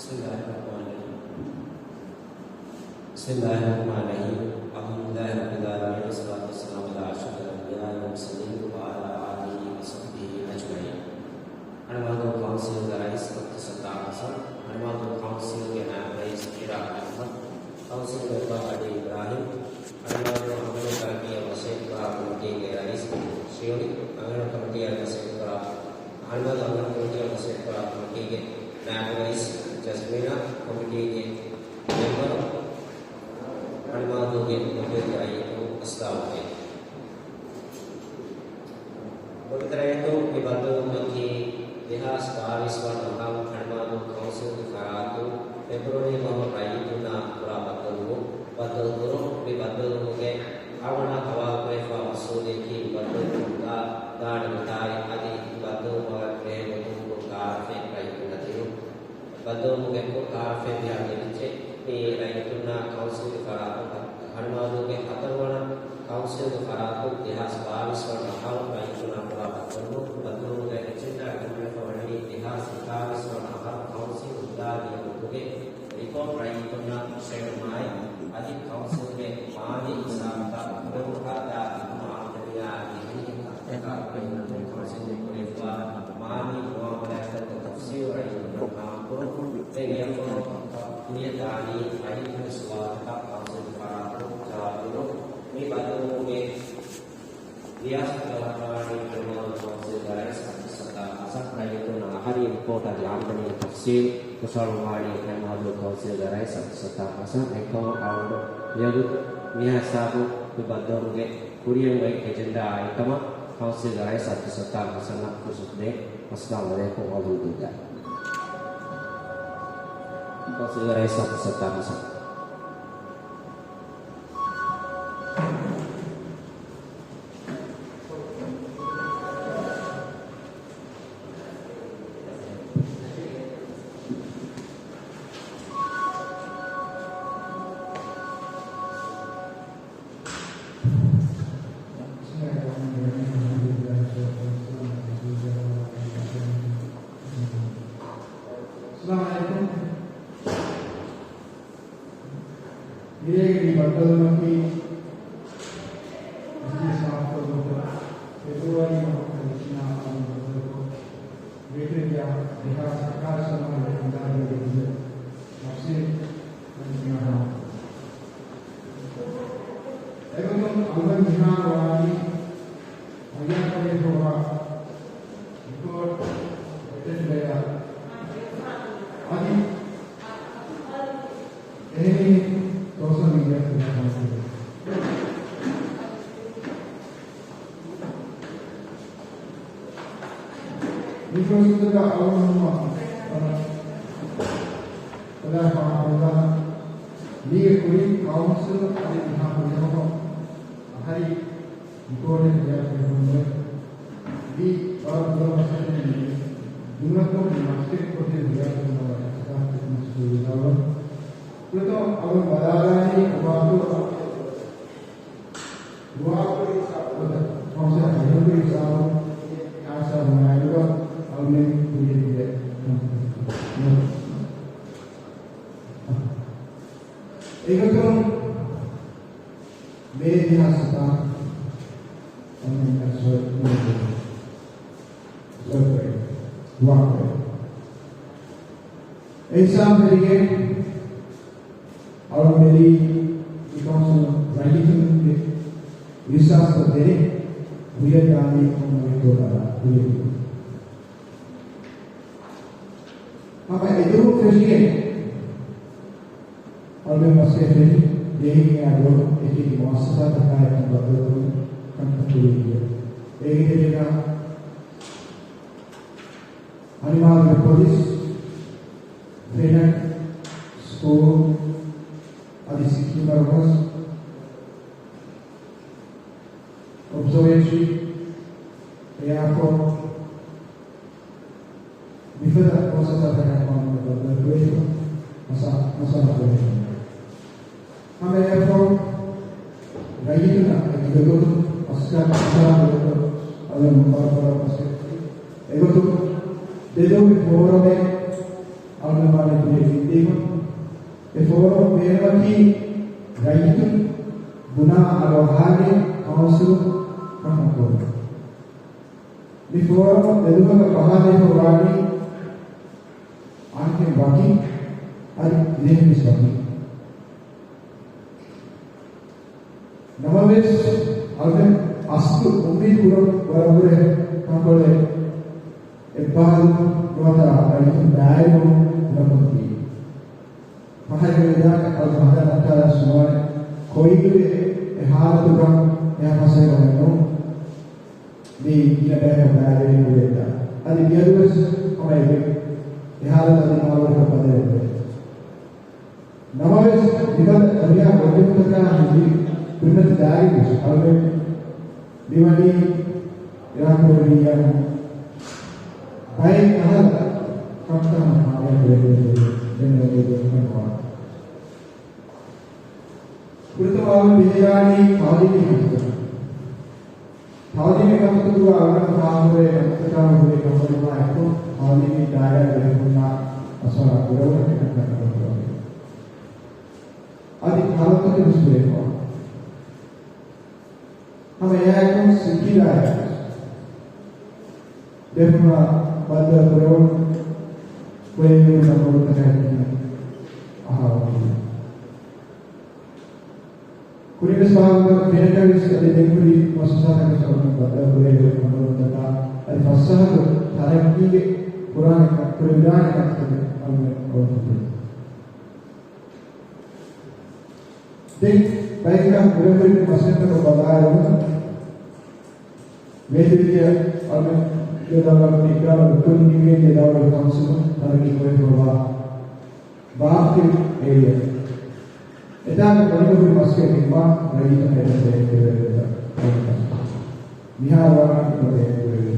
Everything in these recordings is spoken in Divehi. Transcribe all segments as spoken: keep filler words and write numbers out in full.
بسم الله الرحمن الرحيم. بسم الله الرحمن الرحيم. الحمد لله رب العالمين، والصلاة والسلام على أشرف الأنبياء والمرسلين وعلى آله وصحبه أجمعين. ހަނޑުމަހަދޫ ކައުންސިލްގެ ރައީސް އަބްދުއްސައްތާރު ޙަސަން، ހަނޑުމަހަދޫ ކައުންސިލްގެ ނާއިބު ރައީސް ފިރާ އަޙްމަދު، ކައުންސިލް މެމްބަރ އަލީ އިބްރާހިމް، ހަނޑުމަހަދޫ އަންގަނު ތަރައްގީއަށް މަސައްކަތްކުރާ ކޮމިޓީގެ ރައީސް ޝިޔޮނި، އަންގަނު ކޮމިޓީއަށް މަސައްކަތްކުރާ، ހަނޑުމަހަދޫ އަންގަނު ކޮމިޓީއަށް މަސައްކަތްކުރާ ކޮމިޓީގެ ނާއިބު ރައީސް ޖަޒްމީނާ، ކޮމިޓީގެ މެމްބަރު، ހަނޑުމަހަދޫގެ މުއްދަތުގެ ރައްޔިތުން، އައްސަލާމު ޢަލައިކުމް. މުއްދަތުގެ ރައްޔިތުން، މި ބައްދަލުވުމަކީ ދެހާސް ބާވީސް ވަނަ އަހަރު ހަނޑުމަހަދޫ ކައުންސިލްގެ ފަރާތުން ފެބްރުއަރީ މަހު ރައްޔިތުންނާ ކުރާ ބައްދަލުވުން. ބައްދަލުކުރުން. މި ބައްދަލުވުމުގެ އަޅުގަނޑާ ހަވާލުކުރެވިފާ މަޤްޞޫދަކީ މި ބައްދަލުވުން ދާ-، ދާނެ މިތާއި އަދި މި ބައްދަލުވުމަށް ބެހޭ ގޮތުން ކުރު ތަޢާރަފެއް ރައްޔިތުންނަށް ދިނުން. ބައްދަލުވުމުގެ ކުރު ތަޢާރަފެއް މިހާރު ލިބިއްޖެ. މި ރައްޔިތުންނާ ކައުންސިލްގެ ފަރާތުން ހަނޑުމަހަދޫގެ ހަތަރުވަނަ ކައުންސިލްގެ ފަރާތުން ދެހާސް ބާވީސް ވަނަ އަހަރު ރައްޔިތުންނާ ކުރާ ބައްދަލުވުން. ބައްދަލުވުމުގެ އެޖެންޑާ އެކަން ވެފަ ވަނީ ދެހާސް އެކާވީސް ވަނަ އަހަރު ކައުންސިލް ހުއްދައިގެން ގޮތުގެ ރިޕޯޓް ރައްޔިތުންނަށް ފެނުމާއި، އަދި ކައުންސިލްގެ މާލީ ހިސާބުތައް ކުރެވުނު ފަރާތް ދިނުމަށް އަޅުގަނޑުމެން އެހެނިހެން ކަންތައްތަކާ ކުރިން ކައުންސިލްގެ ކުރެވިފާ މާލީ މުއާމަލާތްތަކުގެ ތަފްސީލު ރައްޔިތުންނަށް ފާހަގަކުރުން. ދެން އެއަށްފަހު ކުރިއަށް ދާނީ ރައްޔިތުންގެ ސުވާލުތަކަށް ކައުންސިލްގެ ފަރާތުން ޖަވާބު ދިނުން. މި ބައްދަލުވުމުގެ ރިޔާސަތުގަ ވަޑައިގަންނަވާނީ ހަނޑުމަހަދޫ ކައުންސިލްގެ ރައީސް އަބްދުއްސައްތާރު ޙަސަން. ރައްޔިތުންނަށް އަހަރީ ރިޕޯޓާ ލާންދަނީ ތަފްސީލް ކުރިއަށް ވަޑައިގަންނަވާނީ ހަނޑުމަހަދޫ ކައުންސިލްގެ ރައީސް އަބްދުއްސައްތާރު ޙަސަން. އެކަމަކު އަޅުގަނޑު މިއަދު މިހާ ހިސާބުން މި ބައްދަލުވުމުގެ ކުރިއަށް އޮތް އެޖެންޑާއާ އެކަމަށް ކައުންސިލްގެ ރައީސް އަބްދުއްސައްތާރު ޙަސަންއަށް ފުރުސަތު ދޭން. އައްސަލާމު ޢަލައިކުމް ވަރަޙްމަތުﷲ. ކައުންސިލްގެ ރައީސް އަބްދުއްސައްތާރު ޙަސަން. السلام عليكم. މިރޭގެ މި ބައްދަލުވުމަކީ މަޖިލިސް މާފުކޮށްލުމުގެ ފެބްރުއަރީ މަހުގެ ވިސްނާ އަލުން ބައްދަލުކޮށް، ވޭތުވެދިޔަ ދެހާސް އެކާވީސް ވަނަ އަހަރު ހިނގާދިޔަ ގޮތުގެ ތަފްސީލް މަޖިލިސް މާފުކޮށްލުން. އެގޮތުން އަޅުގަނޑު މިހާރު ވާނީ މައްޔާ ކޮލޭޖުގަ ރިޕޯޓް އެޖެންޑާއާ އަދި އެހެނީ ސޯޝަލް މީޑިއާ ތެރޭގަ ކަންކަން. މި ފުރުސަތުގަ އަޅުގަނޑުމެން ވަރަށް ބޮޑަށް ފާހަގަކޮށްލަން. މީގެ ކުރިން ކައުންސިލުން އަދި މިހާ ކުރިއަށް އަހަރީ ރިޕޯޓެއް ހުރިހާ ކުރިއަށް މި ވަރަށް ދުރަށް މަސައްކަތެއް ނެތް. ދުނިޔެއަކުން މަސައްކަތް ކޮށްދޭ ހުރިހާ ކުރިއަށް އެކަސް މަސް ހުރި ދާވަ. ކުރިތޯ އަޅުން ބަލާލާނީ އޮބާތޯ ދުވާކުރި ހިސާބު، ކައުންސިލް ހައްޔަރުކުރި ހިސާބު، އާސާ ބުނާއިރުގަ އަޅުމެން ކުރިއަށް ދިޔަ ކަންތައް. އެގޮތުން މޭ ދެހާސް ސަތާރަ އަޅުމެން ސޮ-، ސޮ-، ސޮ-، ވާކުރި. އެ ހިސާބު ތެރޭގަ އަޅުގަނޑު މި ކައުންސިލުން ރައްޔިތުންގެ ވިސްވާސްތައް ދެނެ ކުރިއަށް ދާނީ ކޮންމެ ވަގުތެއް ބަލާ ކުރިއަށް. ހަމަ އެދުވަހު ފެށިގެން އަޅުގަނޑު މަސްގެ ފެށި ދޭހިންގެ އަޑު އެކި މުއައްސަސާތަކާއި ބައްދަލުކުރުން ކަންތައް ކުރިއަށް ދިޔަ. އޭގެ ތެރޭގަ ހަނިމާލުގެ ޕޮލިސް، ފެނަކް، ސްކޫލް، އަދި ސިޓީ މަރުކަޒް، އޮބްޒަވޭޓަރީ، އެއާޕޯޓް، މިފަދަ މުއައްސަސާތަކާ ކަމަށް ބައްދަލުކުރެވިފަ މަސާ-، މަސައްކަތް ކުރެވިފަ. ހަމަ އެއަށްފަހު ރައްޔިތުންނަށް އެކި ގޮތުން މަސްކަ-، މަސައްކަތް ކުރެވިފަ އަލަށް މުބާރަކް ބަރަށް މަސައްކަތް. އެގޮތުން ދެދުވަހު ފޯރަމެއް އަޅުގަނޑު އެ ފޯރަމް ބޭނުމަކީ ރައްޔިތުން ބުނާ އަޑުއަހާގެން ކައުންސިލުން ކަންކަން ކުރުން. މި ފޯރަމް އެދުމަކަށް ބަހާލެވިފަ ވާނީ އަންހެން ވަކި، އަދި ދިވެހިން ވެސް ވަކި. ނަމަވެސް، އަޅުގަނޑު އަސްލު އުއްމީދު ކުރަން ވަރަށް ވުރެ ތަންކޮޅެއް އެއްބަހަލު ނުވަތަ ރައްޔިތުން ބައިވެރިވުން ލަބުންތީ. ފަހަރެއްގެ ވެދާނެ އަޅުގަނޑު ހަދާ ނައްޓާލާ ސުވާލެއް، ކޮއިލުގެ އެ ހާލަތުގަ އެހާ ފަސޭހަކަމެއް ނޫން. މީ ގިނަ ބަޔަކަށް ބައިވެރި ކުރިއަށްދާ. އަދި މިއަދުވެސް ހަމަ އެގެ އެ ހާލަތު އަދި މާވަރުކަށް ބަދަލެއް ނުވޭ. ނަމަވެސް، މިފަދަ ހުރިހާ ބޮޑުވުމުތަކާ ހިނދު ކުރިމަތިލާގެން ވެސް އަޅުގަނޑު މިވަނީ އިރާދަކުރެއްވިއްޔާ ބައެއް ކަހަލަ ކަންކަން ކާމިޔާބު ކުރެވޭ ދެންނެވެނީ ދެންކަން ނުވާ. ފުރަތަމަ އަޅުގަނޑު ބެހިލާނީ ތަޢުލީމީ ކަންތައް. ތަޢުލީމީ ކަންތައް ދުވާ އަޅުގަނޑު ފާހަގަވޭ ކަންތައްތަކާ ހުރި ކަންބޮޑުވުމާ އެއްކޮށް، ތަޢުލީމީ ދާއިރާގެ ބޭފުޅުންނާ މަޝްވަރާ ކުރެވުން އެކަންކަން ކުރެވޭ. އަދި ކަންތައްތަކެއް ވެސް ކުރެވޭ. ހަމަ އެއާއެކު ސިއްހީ ދާއިރާ ބޭފުޅުންނާ ބައްދަލު ކުރެވުން ކުރެވޭ ކަންބޮޑުވުންތަކާ އެކަނި އަހާ ވަނީ. ކުރިންވެސް ފާހަގަކޮށް، ފެނަކަށް ވެސް އަދި ދެން ހުރި މުއައްސަސާތަކަށް އަޅުގަނޑު ބައްދަލު ކުރެވޭ ކަންބޮޑުވުންތަކާ އަދި ފައްސަހަކު ތަރައްގީގެ ކުރާނެ ކަ-، ކުރެވިދާނެ ކަންތައްތަކެއް އަޅުގަނޑު އޮޅުން ކުރޭ. ދެން ބައެއްކަން ކުރެވި މަސައްކަތްތަކަށް ބަލާއިރު، ވޭތުވެއްޖެ އަޅުގަނޑުގެ ދައުލަތު އިއްލާމު ކުރިން ނިމިގެން ދާއިރާ ކައުންސިލުން ތަރައްގީ ކުރެވިފައިވާ ބާފިލް އޭރިއާ. އެތާގަ ބަނިގޮތުގެ މަސައްކަތް ނިންމާ ރައްޔިތުން އެތަން ބޭނުންކުރެވޭ ގޮތަށް މިހާރު ވާނީ އެތަން ބޭނުންކުރެވޭ.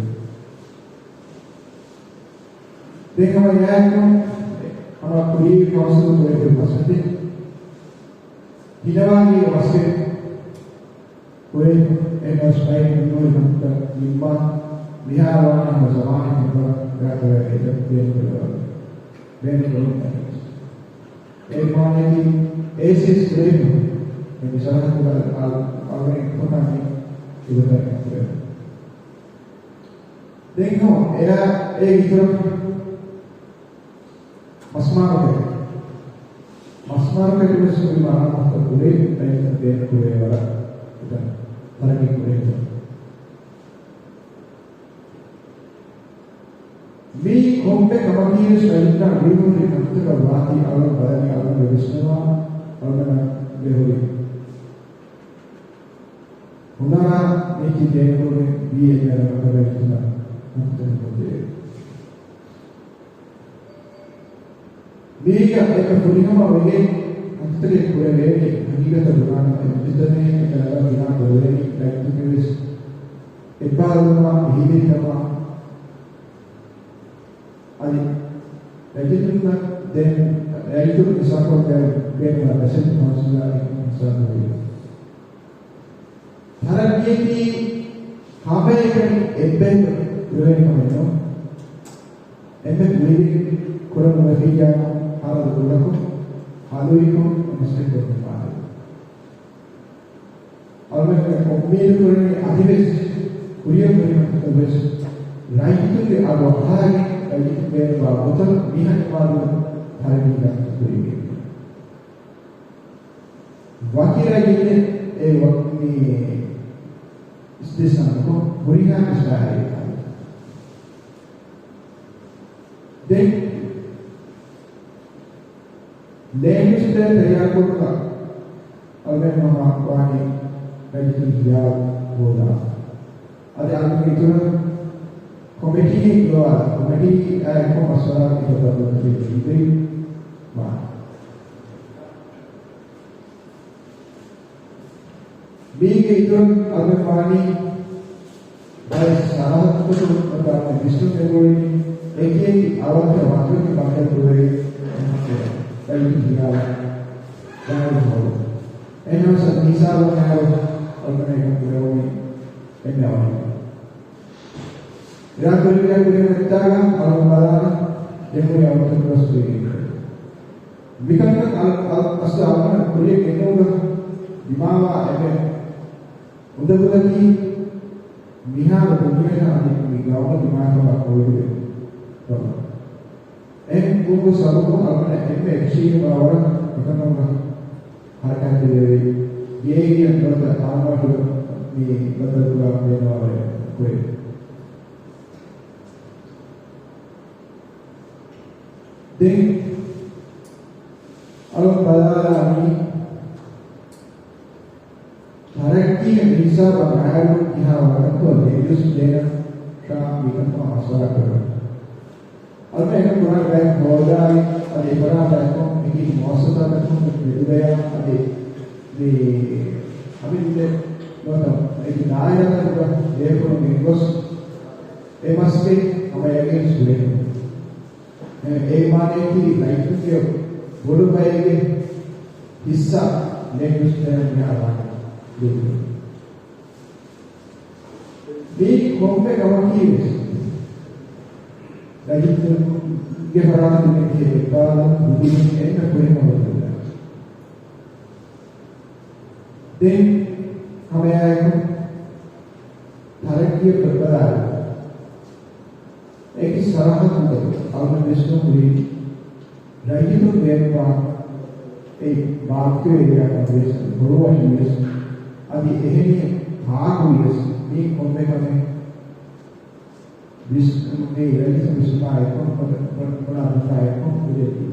ދެން ހަމަ އެއާއެކު ހަމަ ކުރީ ކައުންސިލުން ކުރެވޭ މަސައްކަތް. ހިނަވާނީ ވަސްވެ ކުރޭ އެންއެސްއައި މިހުރި ކަންތައް ނިންމާ މިހާރު ވާނީ ހަމަ ޒަމާނެއް ނުކުރާ ރާކަވެ އެތައް ބޭނުންކުރެވޭ. ބޭނުންކުރެވުން އެއް މާނައަކީ އޭސީސް ކުރޭ މި ސަރަހައްދުގަ އަޅުގަނޑު ކޮންނާނީ އިބަތައް ކުރޭ. ދެން ހަމަ އެއާ އޭގެ އިތުރަށް މަސްމާރުކެއް. މަސްމާރުކެއް ވެސް ކުރި މަރާމާތުތައް ކުރޭ ރައްޔިތުން ބޭނުން ކުރޭ ވަރަށް ތަރައްގީ ކުރޭ. މީ ކޮންމެ ކަމަކީ ވެސް ރައްޔިތުންނާ ވީހުރި ކަންތަކަށް ވާތީ އަޅުގަނޑު ބަލަނީ އަޅުގަނޑުގެ ވިސްނުމާ އަޅުގަނޑުގެ ހުރި ހުނަރާ މީތި ބޭނުންކުރުމެއް ވީ އެއް އަރަމަކަށް ރައްޔިތުންނަށް ކަންތަކެއް ކޮށްދެވޭ. މީގަ އެކަ ފުރިހަމަ ވެގެން ކަންތަކެއް ކުރެވޭނީ ހަގީގަތަށް ބުނާނަމަ އެއްވެސް ތަނެއް އެކަ ރަނގަޅަށް ބިނާ ކުރެވޭނީ ރައްޔިތުންގެ ވެސް އެއްބާރުލުމާ އެހީތެރިކަމާ އަދި ރައްޔިތުންނަށް ދެން ރައްޔިތުން ހިސާބުކޮށް ބޭނުން ބޭނުންވާ މެސެޖް ކައުންސިލާ އެކު ހިސާބު ވޭ. ތަރައްގީއަކީ ހަމައެކަނި އެއްބަޔަކަށް ކުރެވޭނެ ކަމެއް ނޫން. އެންމެ ކުރިން ކުރަން ނުވެފިއްޔާ ހަރަދު ގުޅަކޮށް ހަލުވިކޮށް މަސައްކަތް ކޮށްގެން ވާނެ. އަޅުގަނޑު އުއްމީދު ކުރަނީ އަދިވެސް ކުރިއަށް ހުރި ކަންތައްތައް ވެސް ރައްޔިތުންގެ އަޑު އަހާގެން ރައްޔިތުން ބޭނުންވާ ގޮތަށް މިހާ އިމާރު ތަރައްގީ ކަންތައް ކުރިގެން. ވަކި ރައްޔިތެއް އެ ވަ-، މި އިސްތިސްނާ ނުކޮށް ހުރިހާ ވެސް ބައިވެރިވާނެ. ދެން ލޭންޑް ޔޫސް ޕްލޭން ތައްޔާރުކޮށްފަ އަޅުގަނޑު ހަމަ ވާނީ ރައްޔިތުން ހިޔާލު ހޯދާ. އަދި އަޅުގަނޑު އިތުރަށް ކޮމިޓީ ގޮވާލަ، ކޮމިޓީ އާ އެއްކޮށް މަޝްވަރާ ކޮށްފަ ބައްދަލުކޮށްދޭ ކޮމިޓީ ވާނެ. މީގެ އިތުރަށް އަޅުގަނޑު ވާނީ ބައެއް ސަރަހައްދުތަކުން ވަދާ ވިސްނުން އެބައޮތް އެކިއެކި އަވަހަށް ވަންދުގެ ބައްދަލު ކުރެވޭ އެއް ހިޔާލަށް ދާއިރު ހޯދުން. އެހެންނަމަވެސް މި ހިސާބުން އައިރު އަޅުގަނޑަށް އެކަން ކުރެވުނީ އެންމެ އަވަހަށް. އިރާދަކުރެއްވިއްޔާ ކުރިއަށް އޮތްތާގަ އަޅުގަނޑު ބަލާނަން ޖެހުނީ އަވަހަށް ވެސް ވީ. މިކަންކަން އަލް، އަލް، އަސްލު އަޅުގަނޑަށް ކުރިޔަށް ގެންނެވުމުގަ ދިމާވާ އެންމެ އުނދަގުލަކީ، މިހާރު ދުނިޔެއަށް އަދި މި ގައުމަށް ދިމާވާ ކޮވިޑުގެ ކަމަށް. އެހެން ވުމުގެ ސަބަބުން އަޅުގަނޑަށް އެންމެ އެކަށީގެންވާ ވަރަށް މިކަންކަމުގަ ހަރަކާތްތެރިވެވި. ގޭގެއަށް ނުވަތަ އަޅުގަނޑު މި ބައްދަލުކުރާ ބޭނުންވާ ވަރެއް ކުރެވި. ދެން އަޅުގަނޑު ބަލާލާނީ، ތަރައްގީގެ މިހިސާބަށް މާލޫމް ކިހާ ވަރަކަށްތޯ ލޭންޑް ޔޫސް ޕްލޭނަށް ޝާ މިކަންކަމަށް މަޝްވަރާ ކުރަން. އަޅުގަނޑު އެކަން ކުރާނެ ބައެއް ހޯދާއި އަދި އެފަރާތްތަކުން އެކި މުއައްސަސާތަކުން މެދުގަޔާ އަދި މި ހަމިދުލެ ނުވަތަ އެކި ދާއިރާތަކުގަ ބޭފުޅުން ގެންގޮސް އެ މަސްގެ ހަމަ އެގެން ސުރެހުން. އެ މާނަޔަކީ ރައްޔިތުންގެ ބޮޑު ބައެއްގެ ހިއްސާ ލޭންޑް ޔޫސް ޕްލޭނަށް މިހާރު ވާނެ ދޫކުރުން. މީ ކޮންމެ ކަމަކީ ވެސް ރައްޔިތުންގެ ފަރާތުން އެކި އެއްބާރުލުން ދުދުހުން އެންމެ ކުރިން އޮންނަ ދެން ހަމައެއާއެކު ތަރައްގީއަށް ބަލާލި އެކި ސަރަހައްދުތަކުން އަޅުގަނޑު ވިސްނުން ހުރީ، ރައްޔިތުން ބޭނުންވާ އެ ބާކި އޭރިއާ ކަން ވިޔަސް، ބޮޑުވަނީ ވިޔަސް، އަދި އެހެނިހެން ތާކު ވިޔަސް، މީ ކޮންމެ ކަމެއް ވިސް، މި ރައްޔިތުން ވިސްނުމާ އެކު، ބުނާ ބުނާ އެކު ކުރިޔަކީ.